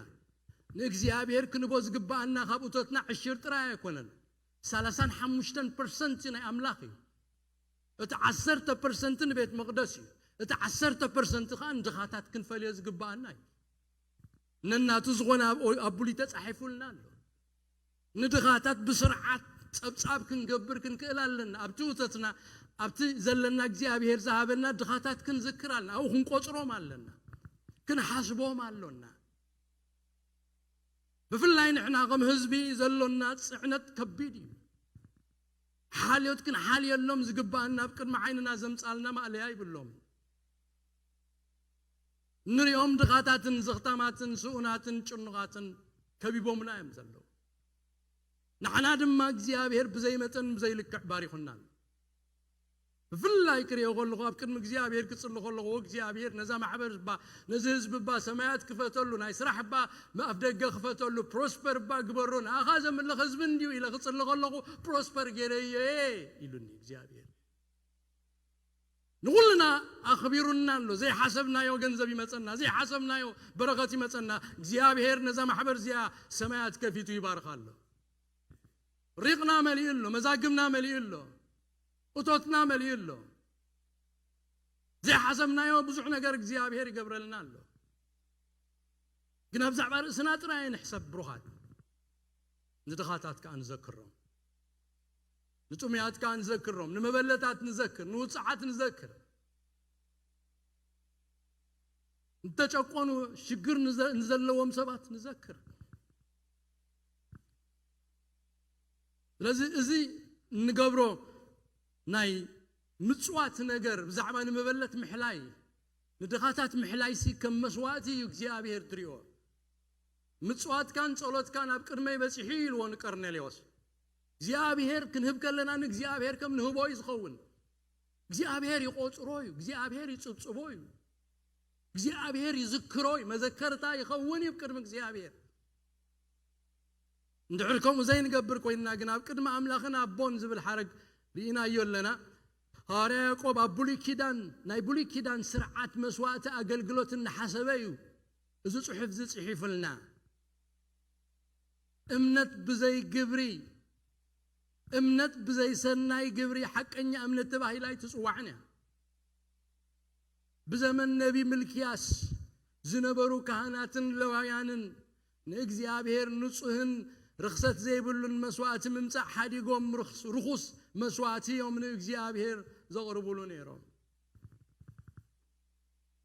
ንእግዚኣብሔር ክንቦ ዝግብኣና ካብ እቶትና ዕሽር ጥራይ ኣይኮነን። ሰላሳን ሓሙሽተን ፐርሰንት ናይ ኣምላኽ እዩ። እቲ ዓሰርተ ፐርሰንት ንቤት መቕደስ እዩ። እቲ ዓሰርተ ፐርሰንት ከኣ ንድኻታት ክንፈልዮ ዝግብኣና እዩ። ነናቱ ዝኾነ ኣብ ኦ-፣ ኣብ ብሉይ ተጻሒፉልና ኣሎ። ንድኻታት ብስርዓት ጸብጻብ ክንገብር ክንክእል ኣለና። ኣብቲ እቶትና፣ ኣብቲ ዘለና እግዚኣብሔር ዝሃበና ድኻታት ክንዝክር ኣለና። ኣብኡ ክንቆጽሮም ኣለና። ክንሓስቦም ኣሎና። ብፍላይ ንሕና ከም ህዝቢ ዘሎና ጽዕነት ከቢድ እዩ። ሓልዮት ክንሓልየሎም ዝግብኣና ኣብ ቅድሚ ዓይንና ዘምጻልና ማእለያ ይብሎም። ንሪኦም ድኻታትን ዘኽታማትን ስኡናትን ጭኑቓትን ከቢቦምና እዮም ዘለዉ። ንሕና ድማ እግዚኣብሔር ብዘይ መጠን ብዘይ ልክዕ ባሪኹና ኣሎ። ብፍላይ ክሪኦ ከለኹ፣ ኣብ ቅድሚ እግዚኣብሔር ክጽሊ ከለኹ፣ "እግዚኣብሔር ነዛ ማሕበር እባ፣ ነዚ ህዝቢ እባ ሰማያት ክፈተሉ፣ ናይ ስራሕ እባ ኣፍ ደገ ክፈተሉ፣ ፕሮስፐር እባ ግበሮ፣ ንኣኻ ዘምልኽ ህዝቢ እንድዩ" ኢለ ክጽሊ ከለኹ፣ ፕሮስፐር ገይረዮ እየ ኢሉኒ እግዚኣብሔር። ንኹልና ኣኽቢሩና ኣሎ። ዘይሓሰብናዮ ገንዘብ ይመጸና፣ ዘይሓሰብናዮ በረኸት ይመጸና። እግዚኣብሔር ነዛ ማሕበር እዚኣ ሰማያት ከፊቱ ይባርኻ ኣሎ። ሪቕና መሊኡ ኣሎ፣ መዛግብና መሊኡ ኣሎ፣ እቶትና መሊኡ ኣሎ። ዘይሓሰብናዮ ብዙሕ ነገር እግዚኣብሔር ይገብረልና ኣሎ። ግን ኣብ ዛዕባ ርእስና ጥራይ ንሕሰብ ብሩኻት። ንድኻታት ከኣ ንዘክሮም፣ ንጥሙያት ከኣ ንዘክሮም፣ ንመበለታት ንዘክር፣ ንውጽዓት ንዘክር፣ ንተጨቆኑ ሽግር ንዘ-፣ ንዘለዎም ሰባት ንዘክር። ስለዚ እዚ እንገብሮ ናይ ምጽዋት ነገር ብዛዕባ ንመበለት ምሕላይ፣ ንድኻታት ምሕላይሲ ከም መስዋእቲ እዩ እግዚኣብሔር ዝሪኦ። "ምጽዋትካን ጸሎትካን ኣብ ቅድመይ በጺሑ" እዩ ኢልዎ ንቀርኔሌዎስ። እግዚኣብሔር ክንህብ ከለና ንእግዚኣብሔር ከም ንህቦ እዩ ዝኸውን። እግዚኣብሔር ይቆጽሮ እዩ፣ እግዚኣብሔር ይጽብጽቦ እዩ፣ እግዚኣብሔር ይዝክሮ እዩ፣ መዘከርታ ይኸውን እዩ ቅድሚ እግዚኣብሔር። እንድሕር ከምኡ ዘይንገብር ኮይንና ግን ኣብ ቅድሚ ኣምላኽን ኣቦን ዝብል ሓረግ ርኢናዮ ኣለና። ሃዋርያ ያዕቆብ ኣብ ብሉይ ኪዳን፣ ናይ ብሉይ ኪዳን ስርዓት መስዋእቲ ኣገልግሎት እናሓሰበ እዩ እዚ ጽሑፍ እዚ ጽሒፉልና። "እምነት ብዘይ ግብሪ፣ እምነት ብዘይ ሰናይ ግብሪ ሓቀኛ እምነት ተባሂላ ኣይትጽዋዕን እያ።" ብዘመን ነቢ ምልክያስ ዝነበሩ ካህናትን ለዋውያንን ንእግዚኣብሔር ንጹህን ርኽሰት ዘይብሉን መስዋእቲ ምምጻእ ሓዲጎም ርኹስ፣ ርኹስ መስዋእቲ እዮም ንእግዚኣብሔር ዘቕርቡሉ ነይሮም።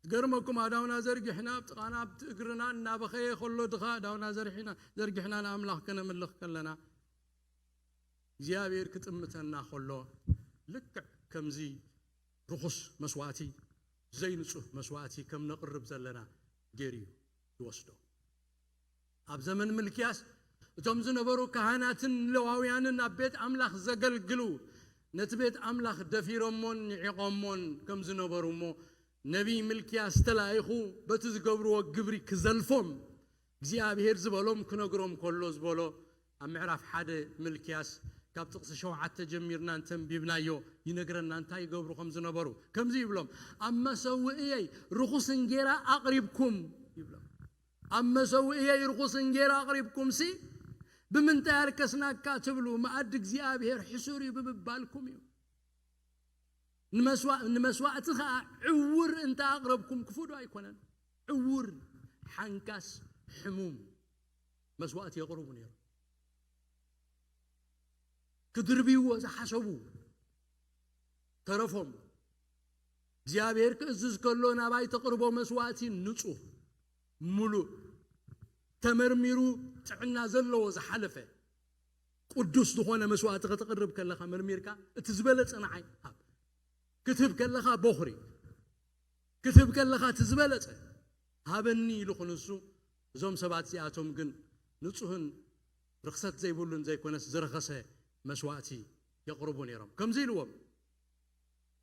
ዝገርመኩም፣ ኣእዳውና ዘርጊሕና፣ ኣብ ጥቓና፣ ኣብቲ እግርና እናበኸየ ከሎ፣ ድኻ ኣእዳውና ዘርሒና-፣ ዘርጊሕና ንኣምላኽ ከነምልኽ ከለና፣ እግዚኣብሔር ክጥምተና ከሎ፣ ልክዕ ከምዚ ርኹስ መስዋእቲ፣ ዘይንጹህ መስዋእቲ ከም ነቕርብ ዘለና ገይሩ እዩ ዝወስዶ። ኣብ ዘመን ምልክያስ እቶም ዝነበሩ ካህናትን ሌዋውያንን ኣብ ቤት ኣምላኽ ዘገልግሉ፣ ነቲ ቤት ኣምላኽ ደፊሮሞን ንዒቖሞን ከም ዝነበሩ እሞ፣ ነቢይ ምልክያስ ተላኢኹ በቲ ዝገብርዎ ግብሪ ክዘልፎም፣ እግዚኣብሔር ዝበሎም ክነግሮም ከሎ ዝበሎ፣ ኣብ ምዕራፍ ሓደ ምልክያስ ካብ ጥቕሲ ሸውዓተ ጀሚርና እንተንቢብናዮ ይነግረና እንታይ ይገብሩ ከም ዝነበሩ። ከምዚ ይብሎም፣ "ኣብ መሰውእየይ ርኹስ እንጌራ ኣቕሪብኩም" ይብሎም። "ኣብ መሰውእየይ ርኹስ እንጌራ ኣቕሪብኩምሲ ብምንታይ ኣርከስናካ ትብሉ? መኣዲ እግዚኣብሔር ሕሱር እዩ ብምባልኩም እዩ። ንመስዋ-፣ ንመስዋእቲ ኸኣ ዕውር እንተ ኣቕረብኩም ክፉእ ዶ ኣይኮነን?" ዕውር፣ ሓንካስ፣ ሕሙም መስዋእቲ የቕርቡ ነይሮም። ክድርብይዎ ዝሓሰቡ ተረፎም። እግዚኣብሔር ክእዝዝ ከሎ ናባይ ተቕርቦ መስዋእቲ ንጹህ፣ ምሉእ፣ ተመርሚሩ ጥዕና ዘለዎ ዝሓለፈ ቅዱስ ዝኾነ መስዋእቲ ከተቕርብ ከለኻ መርሚርካ እቲ ዝበለጸ ንዓይ ሃብ። ክትህብ ከለኻ ቦኽሪ፣ ክትህብ ከለኻ እቲ ዝበለጸ ሃበኒ ኢሉ ክንሱ፣ እዞም ሰባት እዚኣቶም ግን ንጹህን ርኽሰት ዘይብሉን ዘይኮነስ ዝረኸሰ መስዋእቲ የቕርቡ ነይሮም። ከምዚ ኢልዎም፣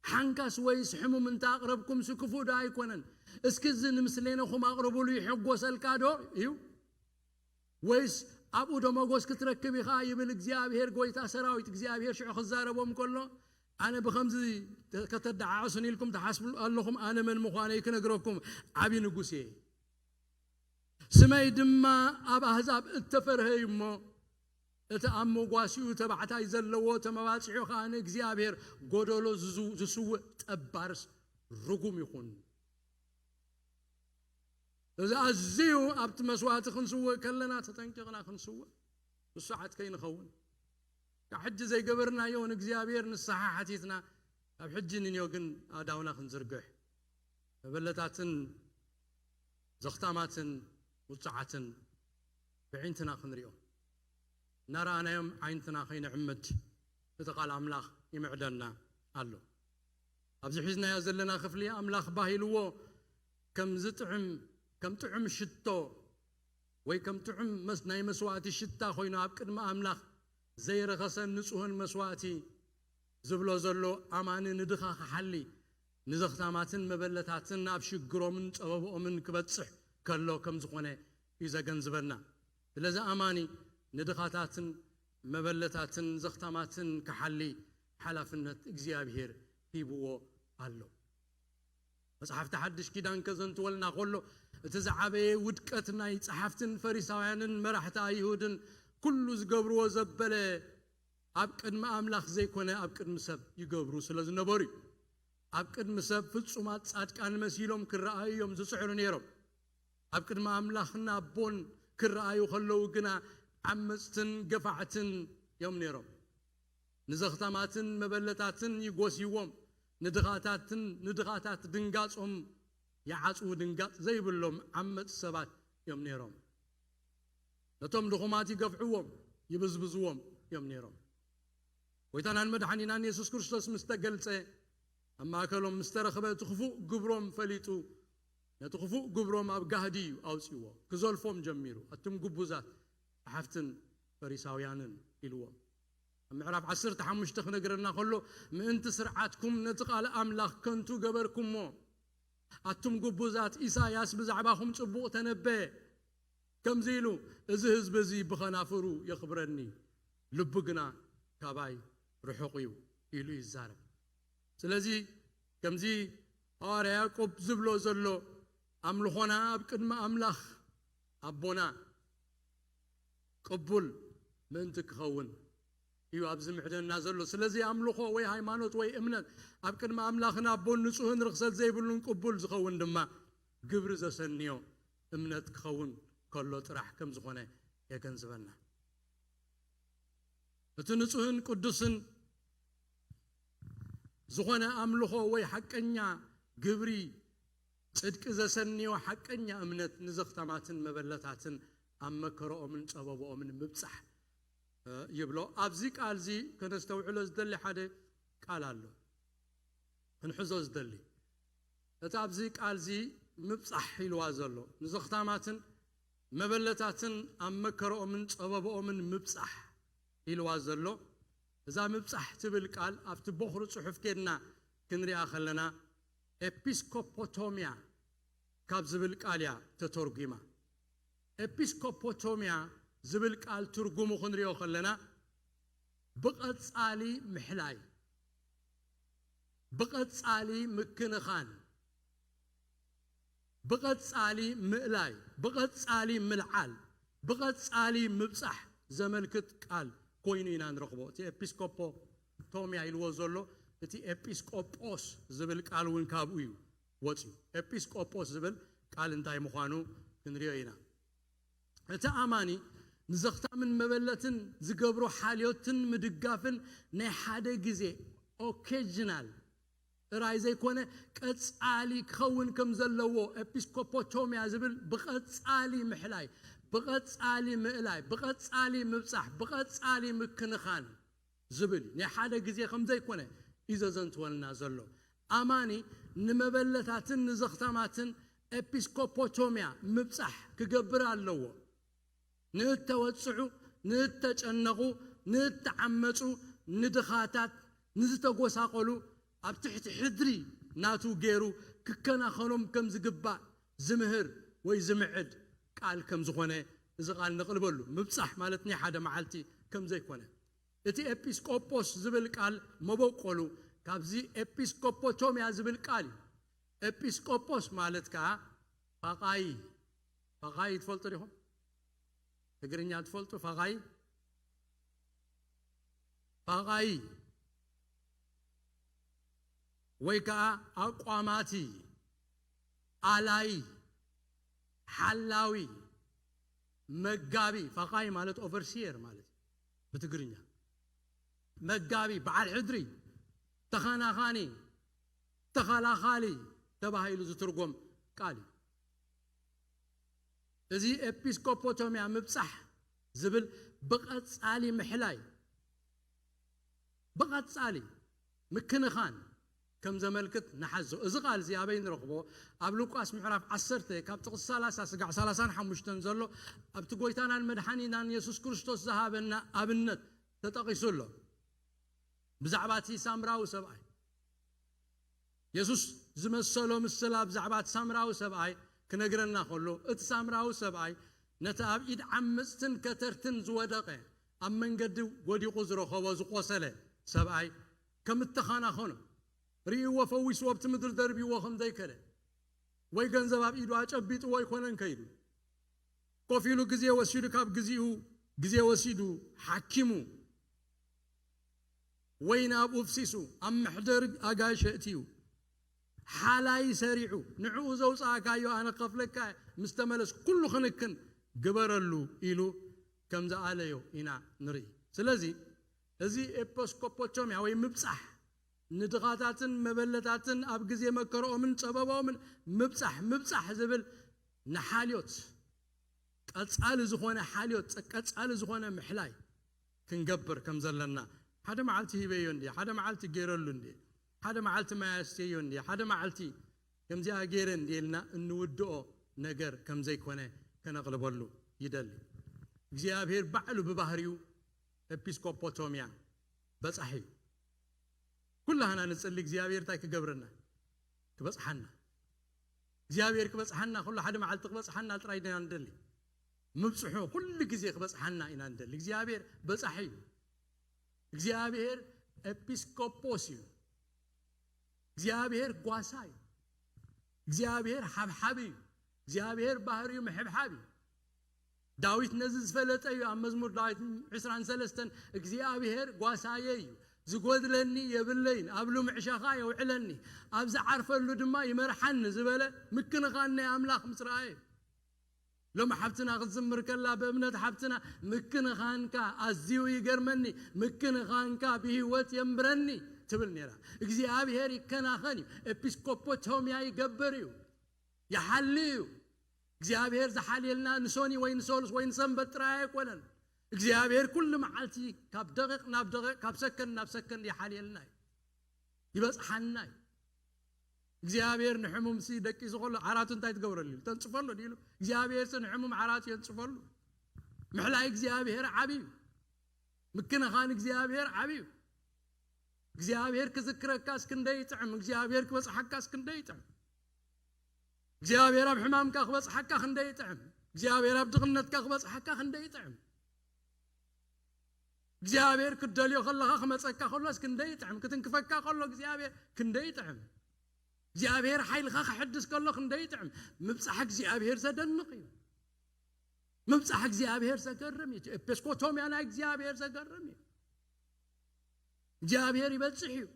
ሓንካስ ወይስ ሕሙም እንተ ኣቕረብኩምሲ ክፉእ ዶ ኣይኮነን? እስኪ እዚ ንምስሌነኹም ኣቕርቡሉ ይሕጎሰልካ ዶ እዩ? ወይስ ኣብኡ ዶ መጎስ ክትረክብ ኢኻ? ይብል እግዚኣብሔር ጐይታ ሰራዊት። እግዚኣብሔር ሽዑ ክዛረቦም ከሎ፣ ኣነ ብኸምዚ ከተደዓዕሱን ኢልኩም ትሓስቡ ኣለኹም፣ ኣነ መን ምዃነይ ክነግረኩም ዓቢ ንጉስ እየ። ስመይ ድማ ኣብ ኣህዛብ እተፈርሀ እዩ እሞ፣ እቲ ኣብ መጓሲኡ ተባዕታይ ዘለዎ ተመባጺዑ ኸኣ ንእግዚኣብሔር ጐደሎ ዝዝው-፣ ዝስውእ ጠባርስ ርጉም ይኹን። እዚ ኣዝዩ ኣብቲ መስዋእቲ ክንስውእ ከለና ተጠንቂቕና ክንስውእ፣ ንሱ ዓት ከይንኸውን። ካብ ሕጂ ዘይገበርናዮ ንእግዚኣብሔር ንስሓ ሓቲትና፣ ካብ ሕጂ ንንዮ ግን ኣእዳውና ክንዝርግሕ፣ መበለታትን ዘኽታማትን ውጹዓትን ብዒንትና ክንሪኦ፣ እናረኣናዮም ዓይንትና ከይንዕምድ እቲ ቃል ኣምላኽ ይምዕደና ኣሎ። ኣብዚ ሒዝናዮ ዘለና ክፍሊ ኣምላኽ ባህ ኢልዎ ከም ዝጥዕም፣ ከም ጥዑም ሽቶ ወይ ከም ጥዑም መስ-፣ ናይ መስዋእቲ ሽታ ኮይኑ ኣብ ቅድሚ ኣምላኽ ዘይረኸሰን ንጹህን መስዋእቲ ዝብሎ ዘሎ ኣማኒ ንድኻ ክሓሊ፣ ንዘኽታማትን መበለታትን ኣብ ሽግሮምን ጸበብኦምን ክበጽሕ ከሎ ከም ዝኾነ እዩ ዘገንዝበና። ስለዚ ኣማኒ ንድኻታትን መበለታትን ዘኽታማትን ክሓሊ ሓላፍነት እግዚኣብሔር ሂብዎ ኣሎ። መጽሓፍቲ ሓድሽ ኪዳን ከዘንትወልና ከሎ፣ እቲ ዝዓበየ ውድቀት ናይ ጸሓፍትን ፈሪሳውያንን መራሕቲ ኣይሁድን ኩሉ ዝገብርዎ ዘበለ ኣብ ቅድሚ ኣምላኽ ዘይኮነ ኣብ ቅድሚ ሰብ ይገብሩ ስለ ዝነበሩ እዩ። ኣብ ቅድሚ ሰብ ፍጹማት ጻድቃን መሲሎም ክረኣዩ እዮም ዝጽዕሩ ነይሮም። ኣብ ቅድሚ ኣምላኽን ኣቦን ክረኣዩ ከለዉ ግና ዓመጽትን ገፋዕትን እዮም ነይሮም። ንዘኽታማትን መበለታትን ይጎስይዎም፣ ንድኻታትን ንድኻታት ድንጋጾም ይዓጽዉ፣ ድንጋጽ ዘይብሎም ዓመጽ ሰባት እዮም ነይሮም። ነቶም ድኹማት ይገፍዕዎም፣ ይብዝብዝዎም እዮም ነይሮም። ጎይታናን መድሓኒናን የሱስ ክርስቶስ ምስ ተገልጸ፣ ኣብ ማእከሎም ምስ ተረኽበ፣ እቲ ክፉእ ግብሮም ፈሊጡ፣ ነቲ ክፉእ ግብሮም ኣብ ጋህዲ እዩ ኣውጺእዎ። ክዘልፎም ጀሚሩ። ኣቱም ግቡዛት ጸሓፍትን ፈሪሳውያንን ኢልዎም። ኣብ ምዕራፍ ዓሰርተ ሓሙሽተ ክነግረና ከሎ፣ ምእንቲ ስርዓትኩም ነቲ ቃል ኣምላኽ ከንቱ ገበርኩሞ። ኣቱም ግቡዛት፣ ኢሳያስ ብዛዕባኹም ጽቡቕ ተነበየ። ከምዚ ኢሉ፣ እዚ ህዝቢ እዚ ብኸናፍሩ የኽብረኒ፣ ልቡ ግና ካባይ ርሑቕ እዩ ኢሉ ይዛረብ። ስለዚ ከምዚ ሃዋርያ ያዕቆብ ዝብሎ ዘሎ፣ ኣምልኾና ኣብ ቅድሚ ኣምላኽ ኣቦና ቅቡል ምእንቲ ክኸውን እዩ ኣብዚ ምዕደና ዘሎ። ስለዚ ኣምልኾ ወይ ሃይማኖት ወይ እምነት ኣብ ቅድሚ ኣምላኽን ኣቦን ንጹህን ርኽሰት ዘይብሉን ቅቡል ዝኸውን ድማ ግብሪ ዘሰንዮ እምነት ክኸውን ከሎ ጥራሕ ከም ዝኾነ የገንዝበና። እቲ ንጹህን ቅዱስን ዝኾነ ኣምልኾ ወይ ሓቀኛ ግብሪ ጽድቂ ዘሰንዮ ሓቀኛ እምነት ንዘኽታማትን መበለታትን ኣብ መከረኦምን ጸበብኦምን ምብጻሕ፣ እ፣ ይብሎ። ኣብዚ ቃል እዚ ከነስተውዕሎ ዝደሊ ሓደ ቃል ኣሎ። ክንሕዞ ዝደሊ። እቲ ኣብዚ ቃል እዚ ምብጻሕ ኢልዋ ዘሎ፣ ንዘኽታማትን መበለታትን ኣብ መከረኦምን ጸበብኦምን ምብጻሕ ኢልዋ ዘሎ፣ እዛ ምብጻሕ ትብል ቃል ኣብቲ ቦኽሪ ጽሑፍ ኬድና ክንሪኣ ከለና፣ ኤጲስኮፖቶምያ ካብ ዝብል ቃል እያ ተተርጒማ። ኤጲስኮፖቶምያ ዝብል ቃል ትርጉሙ ክንሪኦ ከለና፣ ብቐጻሊ ምሕላይ፣ ብቐጻሊ ምክንኻን፣ ብቐጻሊ ምእላይ፣ ብቐጻሊ ምልዓል፣ ብቐጻሊ ምብጻሕ ዘመልክት ቃል ኮይኑ ኢና ንረኽቦ። እቲ ኤጲስቆጶ ቶምያ ኢልዎ ዘሎ፣ እቲ ኤጲስቆጶስ ዝብል ቃል እውን ካብኡ እዩ ወጺኡ። ኤጲስቆጶስ ዝብል ቃል እንታይ ምዃኑ ክንሪኦ ኢና። እቲ ኣማኒ ንዘኽታምን መበለትን ዝገብሮ ሓልዮትን ምድጋፍን ናይ ሓደ ግዜ፣ ኦኬዥናል፣ ጥራይ ዘይኮነ፣ ቀጻሊ ክኸውን ከም ዘለዎ፣ ኤጲስኮፖቶምያ ዝብል ብቐጻሊ ምሕላይ፣ ብቐጻሊ ምእላይ፣ ብቐጻሊ ምብጻሕ፣ ብቐጻሊ ምክንኻን ዝብል እዩ። ናይ ሓደ ግዜ ከም ዘይኮነ እዩ ዘዘንትወልና ዘሎ። ኣማኒ ንመበለታትን ንዘኽታማትን ኤጲስኮፖቶምያ ምብጻሕ ክገብር ኣለዎ። ንእተወጽዑ፣ ንእተጨነቑ፣ ንእተዓመጹ፣ ንድኻታት፣ ንዝተጎሳቖሉ ኣብ ትሕቲ ሕድሪ ናቱ ገይሩ ክከናኸኖም ከም ዝግባእ ዝምህር ወይ ዝምዕድ ቃል ከም ዝኾነ እዚ ቃል ነቕልበሉ። ምብጻሕ ማለት ናይ ሓደ መዓልቲ ከም ዘይኮነ። እቲ ኤጲስቆጶስ ዝብል ቃል መበቆሉ ካብዚ ኤጲስኮፖቶምያ ዝብል ቃል እዩ። ኤጲስቆጶስ ማለት ከኣ ፋቓይ፣ ፋቓይ ትፈልጡ ዲኹም? ትግርኛ ትፈልጡ? ፋቓይ፣ ፋቓይ ወይ ከኣ ኣቋማቲ፣ ኣላይ፣ ሓላዊ፣ መጋቢ። ፋቓይ ማለት ኦቨርሲየር ማለት እዩ ብትግርኛ። መጋቢ፣ በዓል ሕድሪ፣ ተኸናኻኒ፣ ተኸላኻሊ ተባሂሉ ዝትርጎም ቃል እዩ። እዚ ኤጲስቆፖቶምያ ምብጻሕ ዝብል ብቐጻሊ ምሕላይ፣ ብቐጻሊ ምክንኻን ከም ዘመልክት ንሓዞ። እዚ ቃል እዚ ኣበይ ንረኽቦ? ኣብ ሉቃስ ምዕራፍ ዓሰርተ ካብ ጥቕሲ ሰላሳ ስጋዕ ሰላሳን ሓሙሽተን ዘሎ ኣብቲ ጎይታናን መድሓኒናን የሱስ ክርስቶስ ዝሃበና ኣብነት ተጠቒሱ ኣሎ። ብዛዕባ እቲ ሳምራዊ ሰብኣይ፣ የሱስ ዝመሰሎ ምስላ ብዛዕባ እቲ ሳምራዊ ሰብኣይ ክነግረና ከሎ፣ እቲ ሳምራዊ ሰብኣይ ነቲ ኣብ ኢድ ዓመጽትን ከተርትን ዝወደቐ፣ ኣብ መንገዲ ወዲቑ ዝረኸቦ ዝቖሰለ ሰብኣይ ከም እተኸናኸኖ፣ ርእይዎ ፈዊስዎ ኣብቲ ምድሪ ደርብይዎ ከም ዘይከደ፣ ወይ ገንዘብ ኣብ ኢዱ ኣጨቢጥዎ ኣይኮነን ከይዱ። ኮፍ ኢሉ ግዜ ወሲዱ፣ ካብ ግዜኡ ግዜ ወሲዱ ሓኪሙ፣ ወይኒ ኣብኡ ኣፍሲሱ፣ ኣብ መሕደሪ ኣጋይሽ ኣእትዩ፣ ሓላይ ሰሪዑ፣ ንዕኡ ዘውጻእካዮ ኣነ ክኸፍለካ ምስ ተመለስ ኩሉ ክንክን ግበረሉ ኢሉ ከም ዝኣለዮ ኢና ንርኢ። ስለዚ እዚ ኤጲስቆጶቶምያ ወይ ምብጻሕ ንድኻታትን መበለታትን ኣብ ግዜ መከረኦምን ጸበባኦምን ምብጻሕ፣ ምብጻሕ ዝብል ንሓልዮት፣ ቀጻሊ ዝኾነ ሓልዮት፣ ጸ-፣ ቀጻሊ ዝኾነ ምሕላይ ክንገብር ከም ዘለና፣ ሓደ መዓልቲ ሂበዮ እንድየ፣ ሓደ መዓልቲ ገይረሉ እንድየ፣ ሓደ መዓልቲ ማይ ኣስተዮ እንድየ፣ ሓደ መዓልቲ ከምዚኣ ገይረ እንድየ ኢልና እንውድኦ ነገር ከም ዘይኮነ ከነቕልበሉ ይደሊ። እግዚኣብሔር ባዕሉ ብባህሪኡ ኤጲስቆጶቶምያ በጻሒ እዩ። ኩላህና ንጽሊ እግዚኣብሔር እንታይ ክገብረና? ክበጽሓና። እግዚኣብሔር ክበጽሓና፣ ኩሉ ሓደ መዓልቲ ክበጽሓና ጥራይ ኢና ንደሊ። ምብጽሑ ኩሉ ግዜ ክበጽሓና ኢና ንደሊ። እግዚኣብሔር በጻሒ እዩ። እግዚኣብሔር ኤጲስቆጶስ እዩ። እግዚኣብሔር ጓሳ እዩ። እግዚኣብሔር ሓብሓብ እዩ። እግዚኣብሔር ባህሪኡ ምሕብሓብ እዩ። ዳዊት ነዚ ዝፈለጠ እዩ። ኣብ መዝሙር ዳዊት ዕስራን ሰለስተን እግዚኣብሔር ጓሳየ እዩ፣ ዝጎድለኒ የብለይን፣ ኣብ ልሙዕ ሸኻ የውዕለኒ፣ ኣብ ዝዓርፈሉ ድማ ይመርሓኒ ዝበለ ምክንኻን ናይ ኣምላኽ ምስ ረኣየ። ሎም ሓብትና ክትዝምር ከላ ብእምነት ሓብትና ምክንኻንካ ኣዝዩ ይገርመኒ፣ ምክንኻንካ ብህይወት የንብረኒ ትብል ነይራ። እግዚኣብሔር ይከናኸን እዩ። ኤጲስቆጶቶምያ ይገብር እዩ፣ ይሓሊ እዩ። እግዚኣብሔር ዝሓልየልና ንሶኒ ወይ ንሰሉስ ወይ ንሰንበት ጥራይ ኣይኮነን። እግዚኣብሔር ኩሉ መዓልቲ ካብ ደቂቕ ናብ ደቂቕ፣ ካብ ሰከንድ ናብ ሰከንድ ይሓልየልና እዩ፣ ይበጽሓና እዩ። እግዚኣብሔር ንሕሙምሲ ደቂሱ ከሎ ዓራቱ እንታይ ትገብረሉ? ተንጽፈሉ ድኢሉ? እግዚኣብሔርሲ ንሕሙም ዓራቱ የንጽፈሉ። ምሕላይ እግዚኣብሔር ዓብዩ፣ ምክንኻን እግዚኣብሔር ዓብዩ። እግዚኣብሔር ክዝክረካስ ክንደይ ይጥዕም፣ እግዚኣብሔር ክበጽሓካስ ክንደይ ይጥዕም። እግዚኣብሔር ኣብ ሕማምካ ክበጽሓካ ክንደይ ይጥዕም፣ እግዚኣብሔር ኣብ ድኽነትካ ክበጽሓካ ክንደይ ይጥዕም። እግዚኣብሔር ክትደልዮ ከለኻ ክመጸካ ከሎስ ክንደይ ይጥዕም፣ ክትንክፈካ ከሎ እግዚኣብሔር ክንደይ ይጥዕም። እግዚኣብሔር ሓይልኻ ክሕድስ ከሎ ክንደይ ይጥዕም። ምብጻሕ እግዚኣብሔር ዘደንቕ እዩ። ምብጻሕ እግዚኣብሔር ዘገርም እዩ። ኤጲስቆፖስያ ናይ እግዚኣብሔር ዘገርም እዩ። እግዚኣብሔር ይበጽሕ እዩ።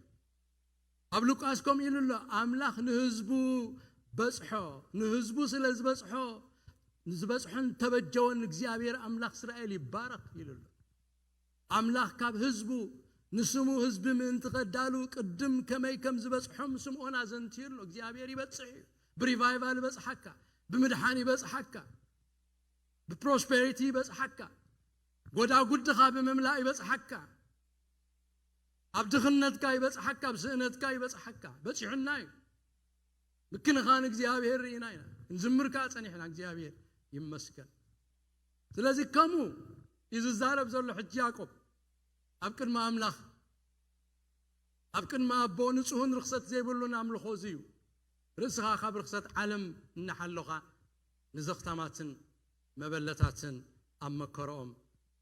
ኣብ ሉቃስ ከምኡ ኢሉ ኣሎ፣ ኣምላኽ ንህዝቡ በጽሖ፣ ንህዝቡ ስለ ዝበጽሖ፣ ዝበጽሖን ተበጀወን እግዚኣብሔር ኣምላኽ እስራኤል ይባረኽ ኢሉ ኣሎ። ኣምላኽ ካብ ህዝቡ ንስሙ ህዝቢ ምእንቲ ከዳሉ ቅድም ከመይ ከም ዝበጽሖም ስምዖን ኣዘንትዩ ኣሎ። እግዚኣብሔር ይበጽሕ እዩ። ብሪቫይቫል ይበጽሓካ፣ ብምድሓን ይበጽሓካ፣ ብፕሮስፔሪቲ ይበጽሓካ፣ ጎዳጉድኻ ብምምላእ ይበጽሓካ፣ ኣብ ድኽነትካ ይበጽሓካ፣ ኣብ ስእነትካ ይበጽሓካ። በጺሑና እዩ። ምክንኻን እግዚኣብሔር ርኢና ኢና። ክንዝምር ከኣ ጸኒሕና፣ እግዚኣብሔር ይመስገን። ስለዚ ከምኡ እዩ ዝዛረብ ዘሎ ሕጂ ያዕቆብ ኣብ ቅድሚ ኣምላኽ፣ ኣብ ቅድሚ ኣቦ ንጹህን ርኽሰት ዘይብሉን ኣምልኾ እዚ እዩ። ርእስኻ ካብ ርኽሰት ዓለም እናሓሎኻ ንዘኽታማትን መበለታትን ኣብ መከረኦም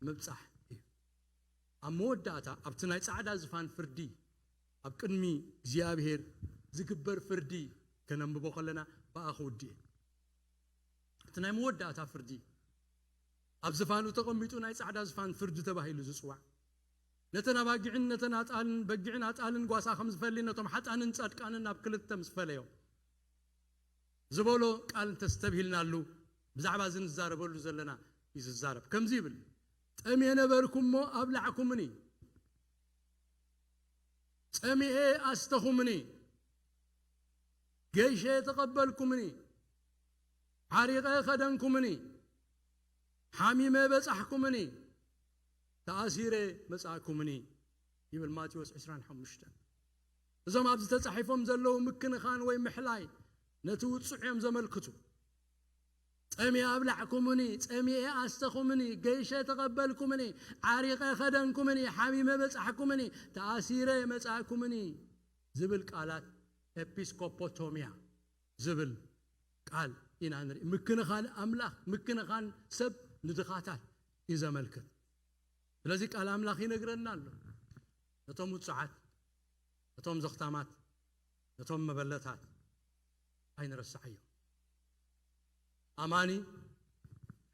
ምብጻሕ እዩ። ኣብ መወዳእታ ኣብቲ ናይ ጻዕዳ ዝፋን ፍርዲ፣ ኣብ ቅድሚ እግዚኣብሔር ዝግበር ፍርዲ ከነንብቦ ከለና ብኣ ክውድእ እዩ። እቲ ናይ መወዳእታ ፍርዲ፣ ኣብ ዝፋኑ ተቐሚጡ ናይ ጻዕዳ ዝፋን ፍርዲ ተባሂሉ ዝጽዋዕ፣ ነተን ኣባጊዕን ነተን ኣጣልን፣ በጊዕን ኣጣልን ጓሳ ከም ዝፈሊ፣ ነቶም ሓጣንን ጻድቃንን ናብ ክልተ ምስ ፈለዮም ዝበሎ ቃል እንተስተብሂልናሉ፣ ብዛዕባ እዚ ንዛረበሉ ዘለና እዩ ዝዛረብ። ከምዚ ይብል፣ "ጠምየ ነበርኩ እሞ ኣብላዕኩምኒ፣ ጸሚኤ ኣስተኹምኒ፣ ገይሸ ተቐበልኩምኒ፣ ዓሪቐ ከደንኩምኒ፣ ሓሚመ በጻሕኩምኒ፣ ተኣሲረ መጻእኩምኒ" ይብል ማቴዎስ ዕስራን ሓሙሽተን። እዞም ኣብዚ ተጻሒፎም ዘለዉ ምክንኻን ወይ ምሕላይ ነቲ ውጹዕ እዮም ዘመልክቱ። ጸምየ ኣብላዕኩምኒ፣ ጸሚኤ ኣስተኹምኒ፣ ገይሸ ተቐበልኩምኒ፣ ዓሪቐ ኸደንኩምኒ፣ ሓሚመ በጻሕኩምኒ፣ ተኣሲረ መጻእኩምኒ ዝብል ቃላት ኤጲስቆጶቶምያ ዝብል ቃል ኢና ንርኢ። ምክንኻን ኣምላኽ፣ ምክንኻን ሰብ ንድኻታት እዩ ዘመልክት። ስለዚ ቃል ኣምላኽ ይነግረና ኣሎ። ነቶም ውጹዓት፣ ነቶም ዘኽታማት፣ ነቶም መበለታት ኣይንረስዓዮም። ኣማኒ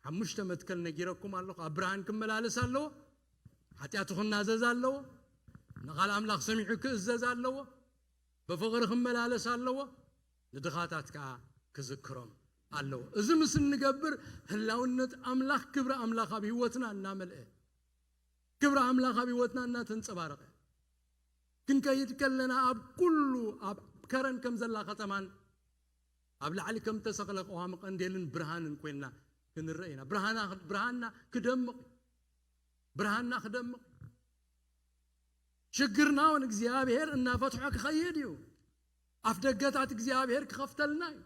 ሓሙሽተ መትከል ነጊረኩም ኣለኹ። ኣብ ብርሃን ክመላለስ ኣለዎ። ሓጢኣቱ ክናዘዝ ኣለዎ። ንቓል ኣምላኽ ሰሚዑ ክእዘዝ ኣለዎ። ብፍቕሪ ክመላለስ ኣለዎ። ንድኻታት ከኣ ክዝክሮም ኣለዎ። እዚ ምስ እንገብር ህላውነት ኣምላኽ፣ ክብሪ ኣምላኽ ኣብ ህይወትና እናመልአ፣ ክብሪ ኣምላኽ ኣብ ህይወትና እናተንጸባረቐ ክንከይድ ከለና፣ ኣብ ኩሉ፣ ኣብ ከረን ከም ዘላ ከተማን ኣብ ላዕሊ ከም ተሰቕለ ቀዋሚ ቀንዴልን ብርሃንን ኮይንና ክንረአ ኢና። ብርሃና፣ ብርሃንና ክደምቕ፣ ብርሃንና ክደምቕ። ሽግርና እውን እግዚኣብሔር እናፈትሖ ክኸይድ እዩ። ኣፍ ደገታት እግዚኣብሔር ክኸፍተልና እዩ።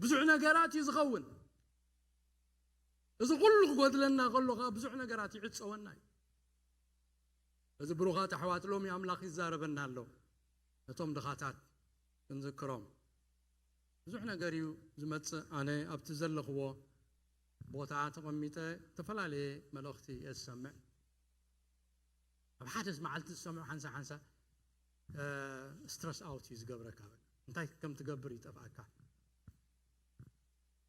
ብዙሕ ነገራት እዩ ዝኸውን። እዚ ኩሉ ክጎድለና ከሎ ከኣ ብዙሕ ነገራት ይዕጸወና እዩ። እዚ ብሩኻት ኣሕዋት፣ ሎሚ ኣምላኽ ይዛረበና ኣሎ። ነቶም ድኻታት ክንዝክሮም። ብዙሕ ነገር እዩ ዝመጽእ። ኣነ ኣብቲ ዘለኽዎ ቦታ ተቐሚጠ ዝተፈላለየ መልእኽቲ እየ ዝሰምዕ። ኣብ ሓደ መዓልቲ ዝሰምዑ ሓንሳ ሓንሳ፣ እ፣ ስትረስ ኣውት እዩ ዝገብረካ። እንታይ ከም ትገብር ይጠፍኣካ።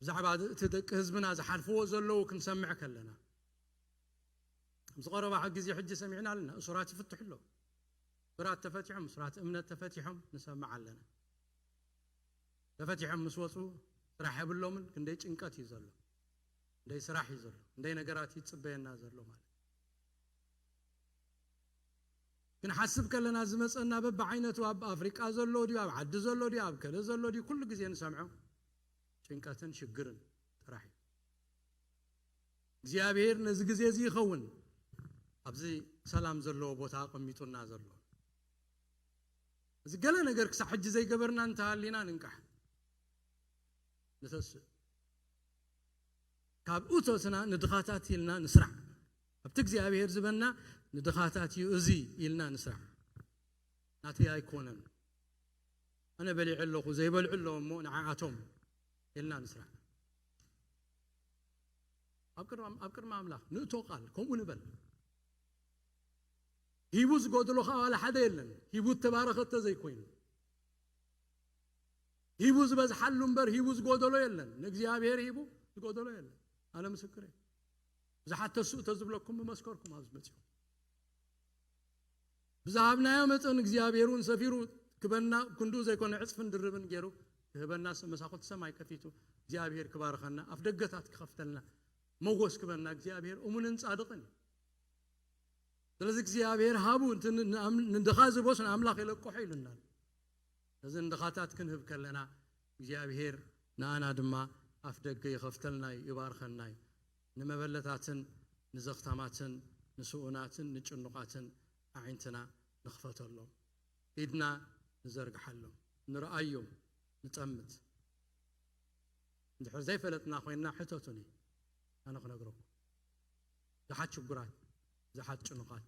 ብዛዕባ እቲ ደቂ ህዝብና ዝሓልፍዎ ዘለዉ ክንሰምዕ ከለና፣ ኣብዚ ቀረባ ግዜ ሕጂ ሰሚዕና ኣለና፣ እሱራት ይፍትሑ ኣለዉ። እሱራት ተፈቲሖም፣ እሱራት እምነት ተፈቲሖም ንሰምዕ ኣለና። ተፈቲሖም ምስ ወፁ ስራሕ የብሎምን። ክንደይ ጭንቀት እዩ ዘሎ፣ ክንደይ ስራሕ እዩ ዘሎ፣ ክንደይ ነገራት እዩ ዝፅበየና ዘሎ ማለት እዩ። ክንሓስብ ከለና ዝመፀና በብዓይነቱ፣ ኣብ ኣፍሪቃ ዘሎ ድዩ፣ ኣብ ዓዲ ዘሎ ድዩ፣ ኣብ ከለ ዘሎ ድዩ፣ ኩሉ ግዜ ንሰምዖ ጭንቀትን ሽግርን ጥራሕ እዩ። እግዚኣብሔር ነዚ ግዜ እዚ ይኸውን ኣብዚ ሰላም ዘለዎ ቦታ ኣቐሚጡና ዘሎ። እዚ ገለ ነገር ክሳብ ሕጂ ዘይገበርና እንተሃሊና፣ ንንቃሕ፣ ንተስእ። ካብ እቶትና ንድኻታት ኢልና ንስራዕ። ኣብቲ እግዚኣብሔር ዝበና ንድኻታት እዩ እዚ ኢልና ንስራዕ። ናተይ ኣይኮነን፣ ኣነ በሊዐ ኣለኹ፣ ዘይበልዑ ኣለዉ እሞ ንዓኣቶም ኢልና ንስራዕ። ኣብ ቅድሚ፣ ኣብ ቅድሚ ኣምላኽ ንእቶ ቃል ከምኡ ንበል። ሂቡ ዝጎደሎ ኸዓ ዋላ ሓደ የለን፣ ሂቡ እተባረኸ እንተዘይኮይኑ። ሂቡ ዝበዝሓሉ እምበር ሂቡ ዝጎደሎ የለን። ንእግዚኣብሔር ሂቡ ዝጎደሎ የለን። ኣነ ምስክር እየ። ብዙሓት ተስኡ ተዝብለኩም ምመስከርኩም ኣብዚ መጺኹም። ብዝሃብናዮ መጠን እግዚኣብሔር እውን ሰፊሩ ክበና፣ ክንድኡ ዘይኮነ ዕጽፍን ድርብን ገይሩ ክህበና፣ መሳኹቲ ሰማይ ከፊቱ እግዚኣብሔር ክባርኸና፣ ኣፍ ደገታት ክኸፍተልና፣ መጎስ ክበና እግዚኣብሔር እሙንን ጻድቕን እዩ። ስለዚ እግዚኣብሔር ሃቡ፣ እቲ ን-፣ ንኣም-፣ ንድኻ ዝቦስ ንኣምላኽ የለቅሖ ኢሉና። ነዚ ንድኻታት ክንህብ ከለና እግዚኣብሔር ንኣና ድማ ኣፍ ደገ ይኸፍተልና እዩ፣ ይባርኸና እዩ። ንመበለታትን ንዘኽታማትን ንስኡናትን ንጭኑቓትን ኣዒንትና ንኽፈተሎም፣ ኢድና ንዘርግሓሎም፣ ንርኣዮም፣ ንጠምት። እንድሕር ዘይፈለጥና ኮይንና ሕተቱኒ፣ ኣነ ክነግረኩም። ብዙሓት ሽጉራት፣ ብዙሓት ጭኑቓት፣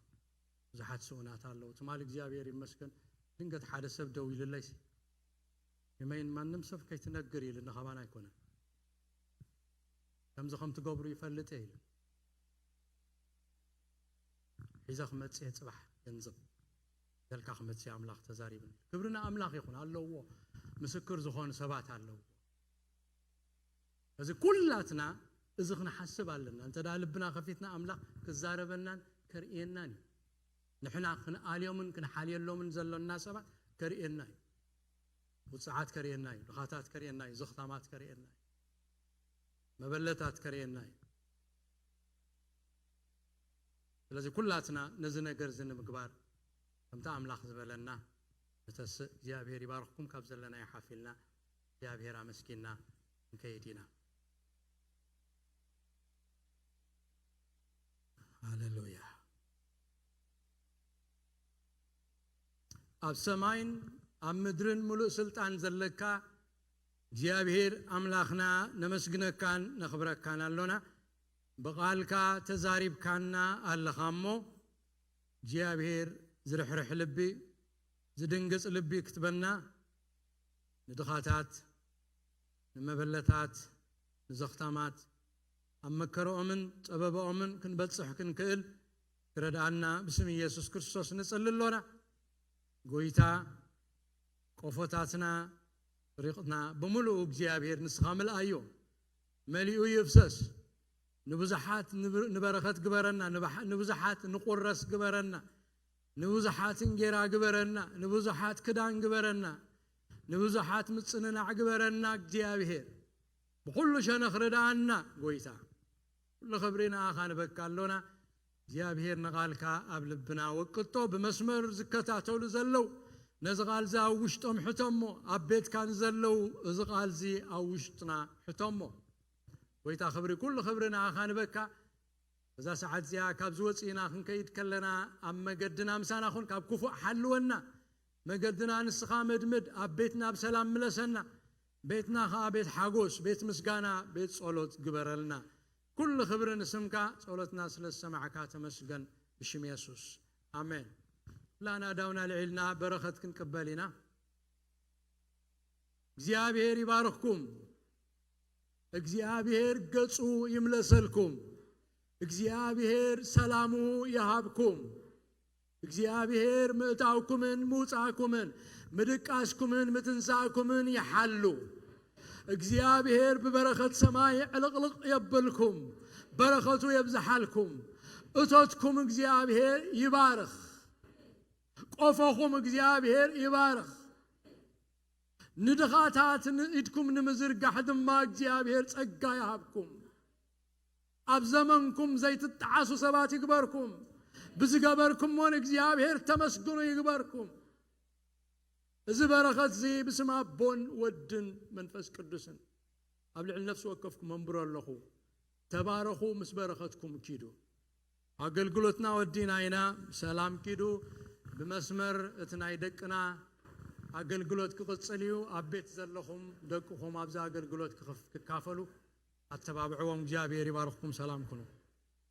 ብዙሓት ስኡናት ኣለዉ። ትማሊ እግዚኣብሔር ይመስገን ድንገት ሓደ ሰብ ደው ኢሉለይሲ፣ የመይን ማንም ሰብ ከይትነግር ኢሉ ንኸማን ኣይኮነን። ከምዚ ከም ትገብሩ ይፈልጥ እየ ኢሉ። ሒዘ ክመጽእ እየ ጽባሕ ገንዘብ ዘልካ ክመጽእ ኣምላኽ ተዛሪብኒ። ክብሪ ንኣምላኽ ይኹን። ኣለዎ፣ ምስክር ዝኾኑ ሰባት ኣለዎ። እዚ ኩላትና እዚ ክንሓስብ ኣለና። እንተ ደኣ ልብና ከፊትና ኣምላኽ ክዛረበናን ከርእየናን እዩ። ንሕና ክንኣልዮምን ክንሓልየሎምን ዘሎና ሰባት ከርእየና እዩ። ውጽዓት ከርእየና እዩ። ድኻታት ከርእየና እዩ። ዘኽታማት ከርእየና እዩ። መበለታት ከርእየና እዩ። ስለዚ ኩላትና ነዚ ነገር እዚ ንምግባር ከምቲ ኣምላኽ ዝበለና ንተስእ። እግዚኣብሔር ይባርኽኩም። ካብ ዘለናዮ ሓፍ ኢልና እግዚኣብሔር ኣመስጊንና ክንከይድ ኢና። ሃሌሉያ። ኣብ ሰማይን ኣብ ምድርን ምሉእ ስልጣን ዘለካ እግዚኣብሔር ኣምላኽና ነመስግነካን ነኽብረካን ኣሎና። ብቓልካ ተዛሪብካና ኣለኻ እሞ እግዚኣብሔር ዝርሕርሕ ልቢ ዝድንግጽ ልቢ ክትበና ንድኻታት ንመበለታት ንዘኽታማት ኣብ መከረኦምን ጸበባኦምን ክንበጽሕ ክንክእል ክረድኣና ብስም ኢየሱስ ክርስቶስ ንጽሊ ኣሎና። ጎይታ ቆፎታትና ሪቕና ብምሉኡ እግዚኣብሔር ንስኻ ምልኣዮ። መሊኡ ይፍሰስ። ንብዙሓት ንብ- ንበረኸት ግበረና፣ ንባሕ- ንብዙሓት ንቁረስ ግበረና፣ ንብዙሓት እንጌራ ግበረና፣ ንብዙሓት ክዳን ግበረና፣ ንብዙሓት ምጽንናዕ ግበረና። እግዚኣብሔር ብኹሉ ሸነኽ ርድኣና ጎይታ። ኩሉ ክብሪ ንኣኻ ንበካ ኣሎና። እግዚኣብሔር ንቓልካ ኣብ ልብና ወቅጦ። ብመስመር ዝከታተሉ ዘለዉ ነዚ ቓልዚ ኣብ ውሽጦም ሕቶሞ። ኣብ ቤትካ ንዘለዉ እዚ ቓልዚ ኣብ ውሽጥና ሕቶሞ። ጎይታ ክብሪ፣ ኩሉ ክብሪ ንኣኻ ንበካ። እዛ ሰዓት እዚኣ ካብ ዝወፅእና ክንከይድ ከለና ኣብ መገድና ምሳና ኹን፣ ካብ ክፉእ ሓልወና። መገድና ንስኻ መድምድ፣ ኣብ ቤትና ብሰላም ምለሰና። ቤትና ኸዓ ቤት ሓጎስ፣ ቤት ምስጋና፣ ቤት ጸሎት ግበረልና። ኩሉ ክብሪ ንስምካ፣ ጸሎትና ስለ ዝሰማዕካ ተመስገን፣ ብሽም የሱስ ኣሜን። ኩላና ዳውና ልዒልና በረኸት ክንቅበል ኢና። እግዚኣብሔር ይባርኽኩም። እግዚኣብሔር ገጹ ይምለሰልኩም። እግዚኣብሔር ሰላሙ ይሃብኩም። እግዚኣብሔር ምእታውኩምን ምውጻእኩምን ምድቃስኩምን ምትንሳእኩምን ይሓሉ። እግዚኣብሔር ብበረኸት ሰማይ ዕልቕልቕ የብልኩም፣ በረኸቱ የብዝሓልኩም። እቶትኩም እግዚኣብሔር ይባርኽ። ቆፎኹም እግዚኣብሔር ይባርኽ። ንድኻታት ንኢድኩም ንምዝርጋሕ ድማ እግዚኣብሔር ጸጋ ይሃብኩም። ኣብ ዘመንኩም ዘይትጠዓሱ ሰባት ይግበርኩም። ብዝገበርኩሞ ንእግዚኣብሔር ተመስግኑ ይግበርኩም። እዚ በረኸት እዚ ብስም ኣቦን ወድን መንፈስ ቅዱስን ኣብ ልዕሊ ነፍሲ ወከፍኩም መንብሮ ኣለኹ። ተባረኹ፣ ምስ በረኸትኩም ኪዱ። ኣገልግሎትና ወዲና ኢና። ሰላም ኪዱ። ብመስመር እቲ ናይ ደቅና ኣገልግሎት ክቕጽል እዩ። ኣብ ቤት ዘለኹም ደቅኹም ኣብዚ ኣገልግሎት ክኽፍ- ክካፈሉ ኣተባብዕዎም። እግዚኣብሔር ይባርኽኩም። ሰላም ኩኑ።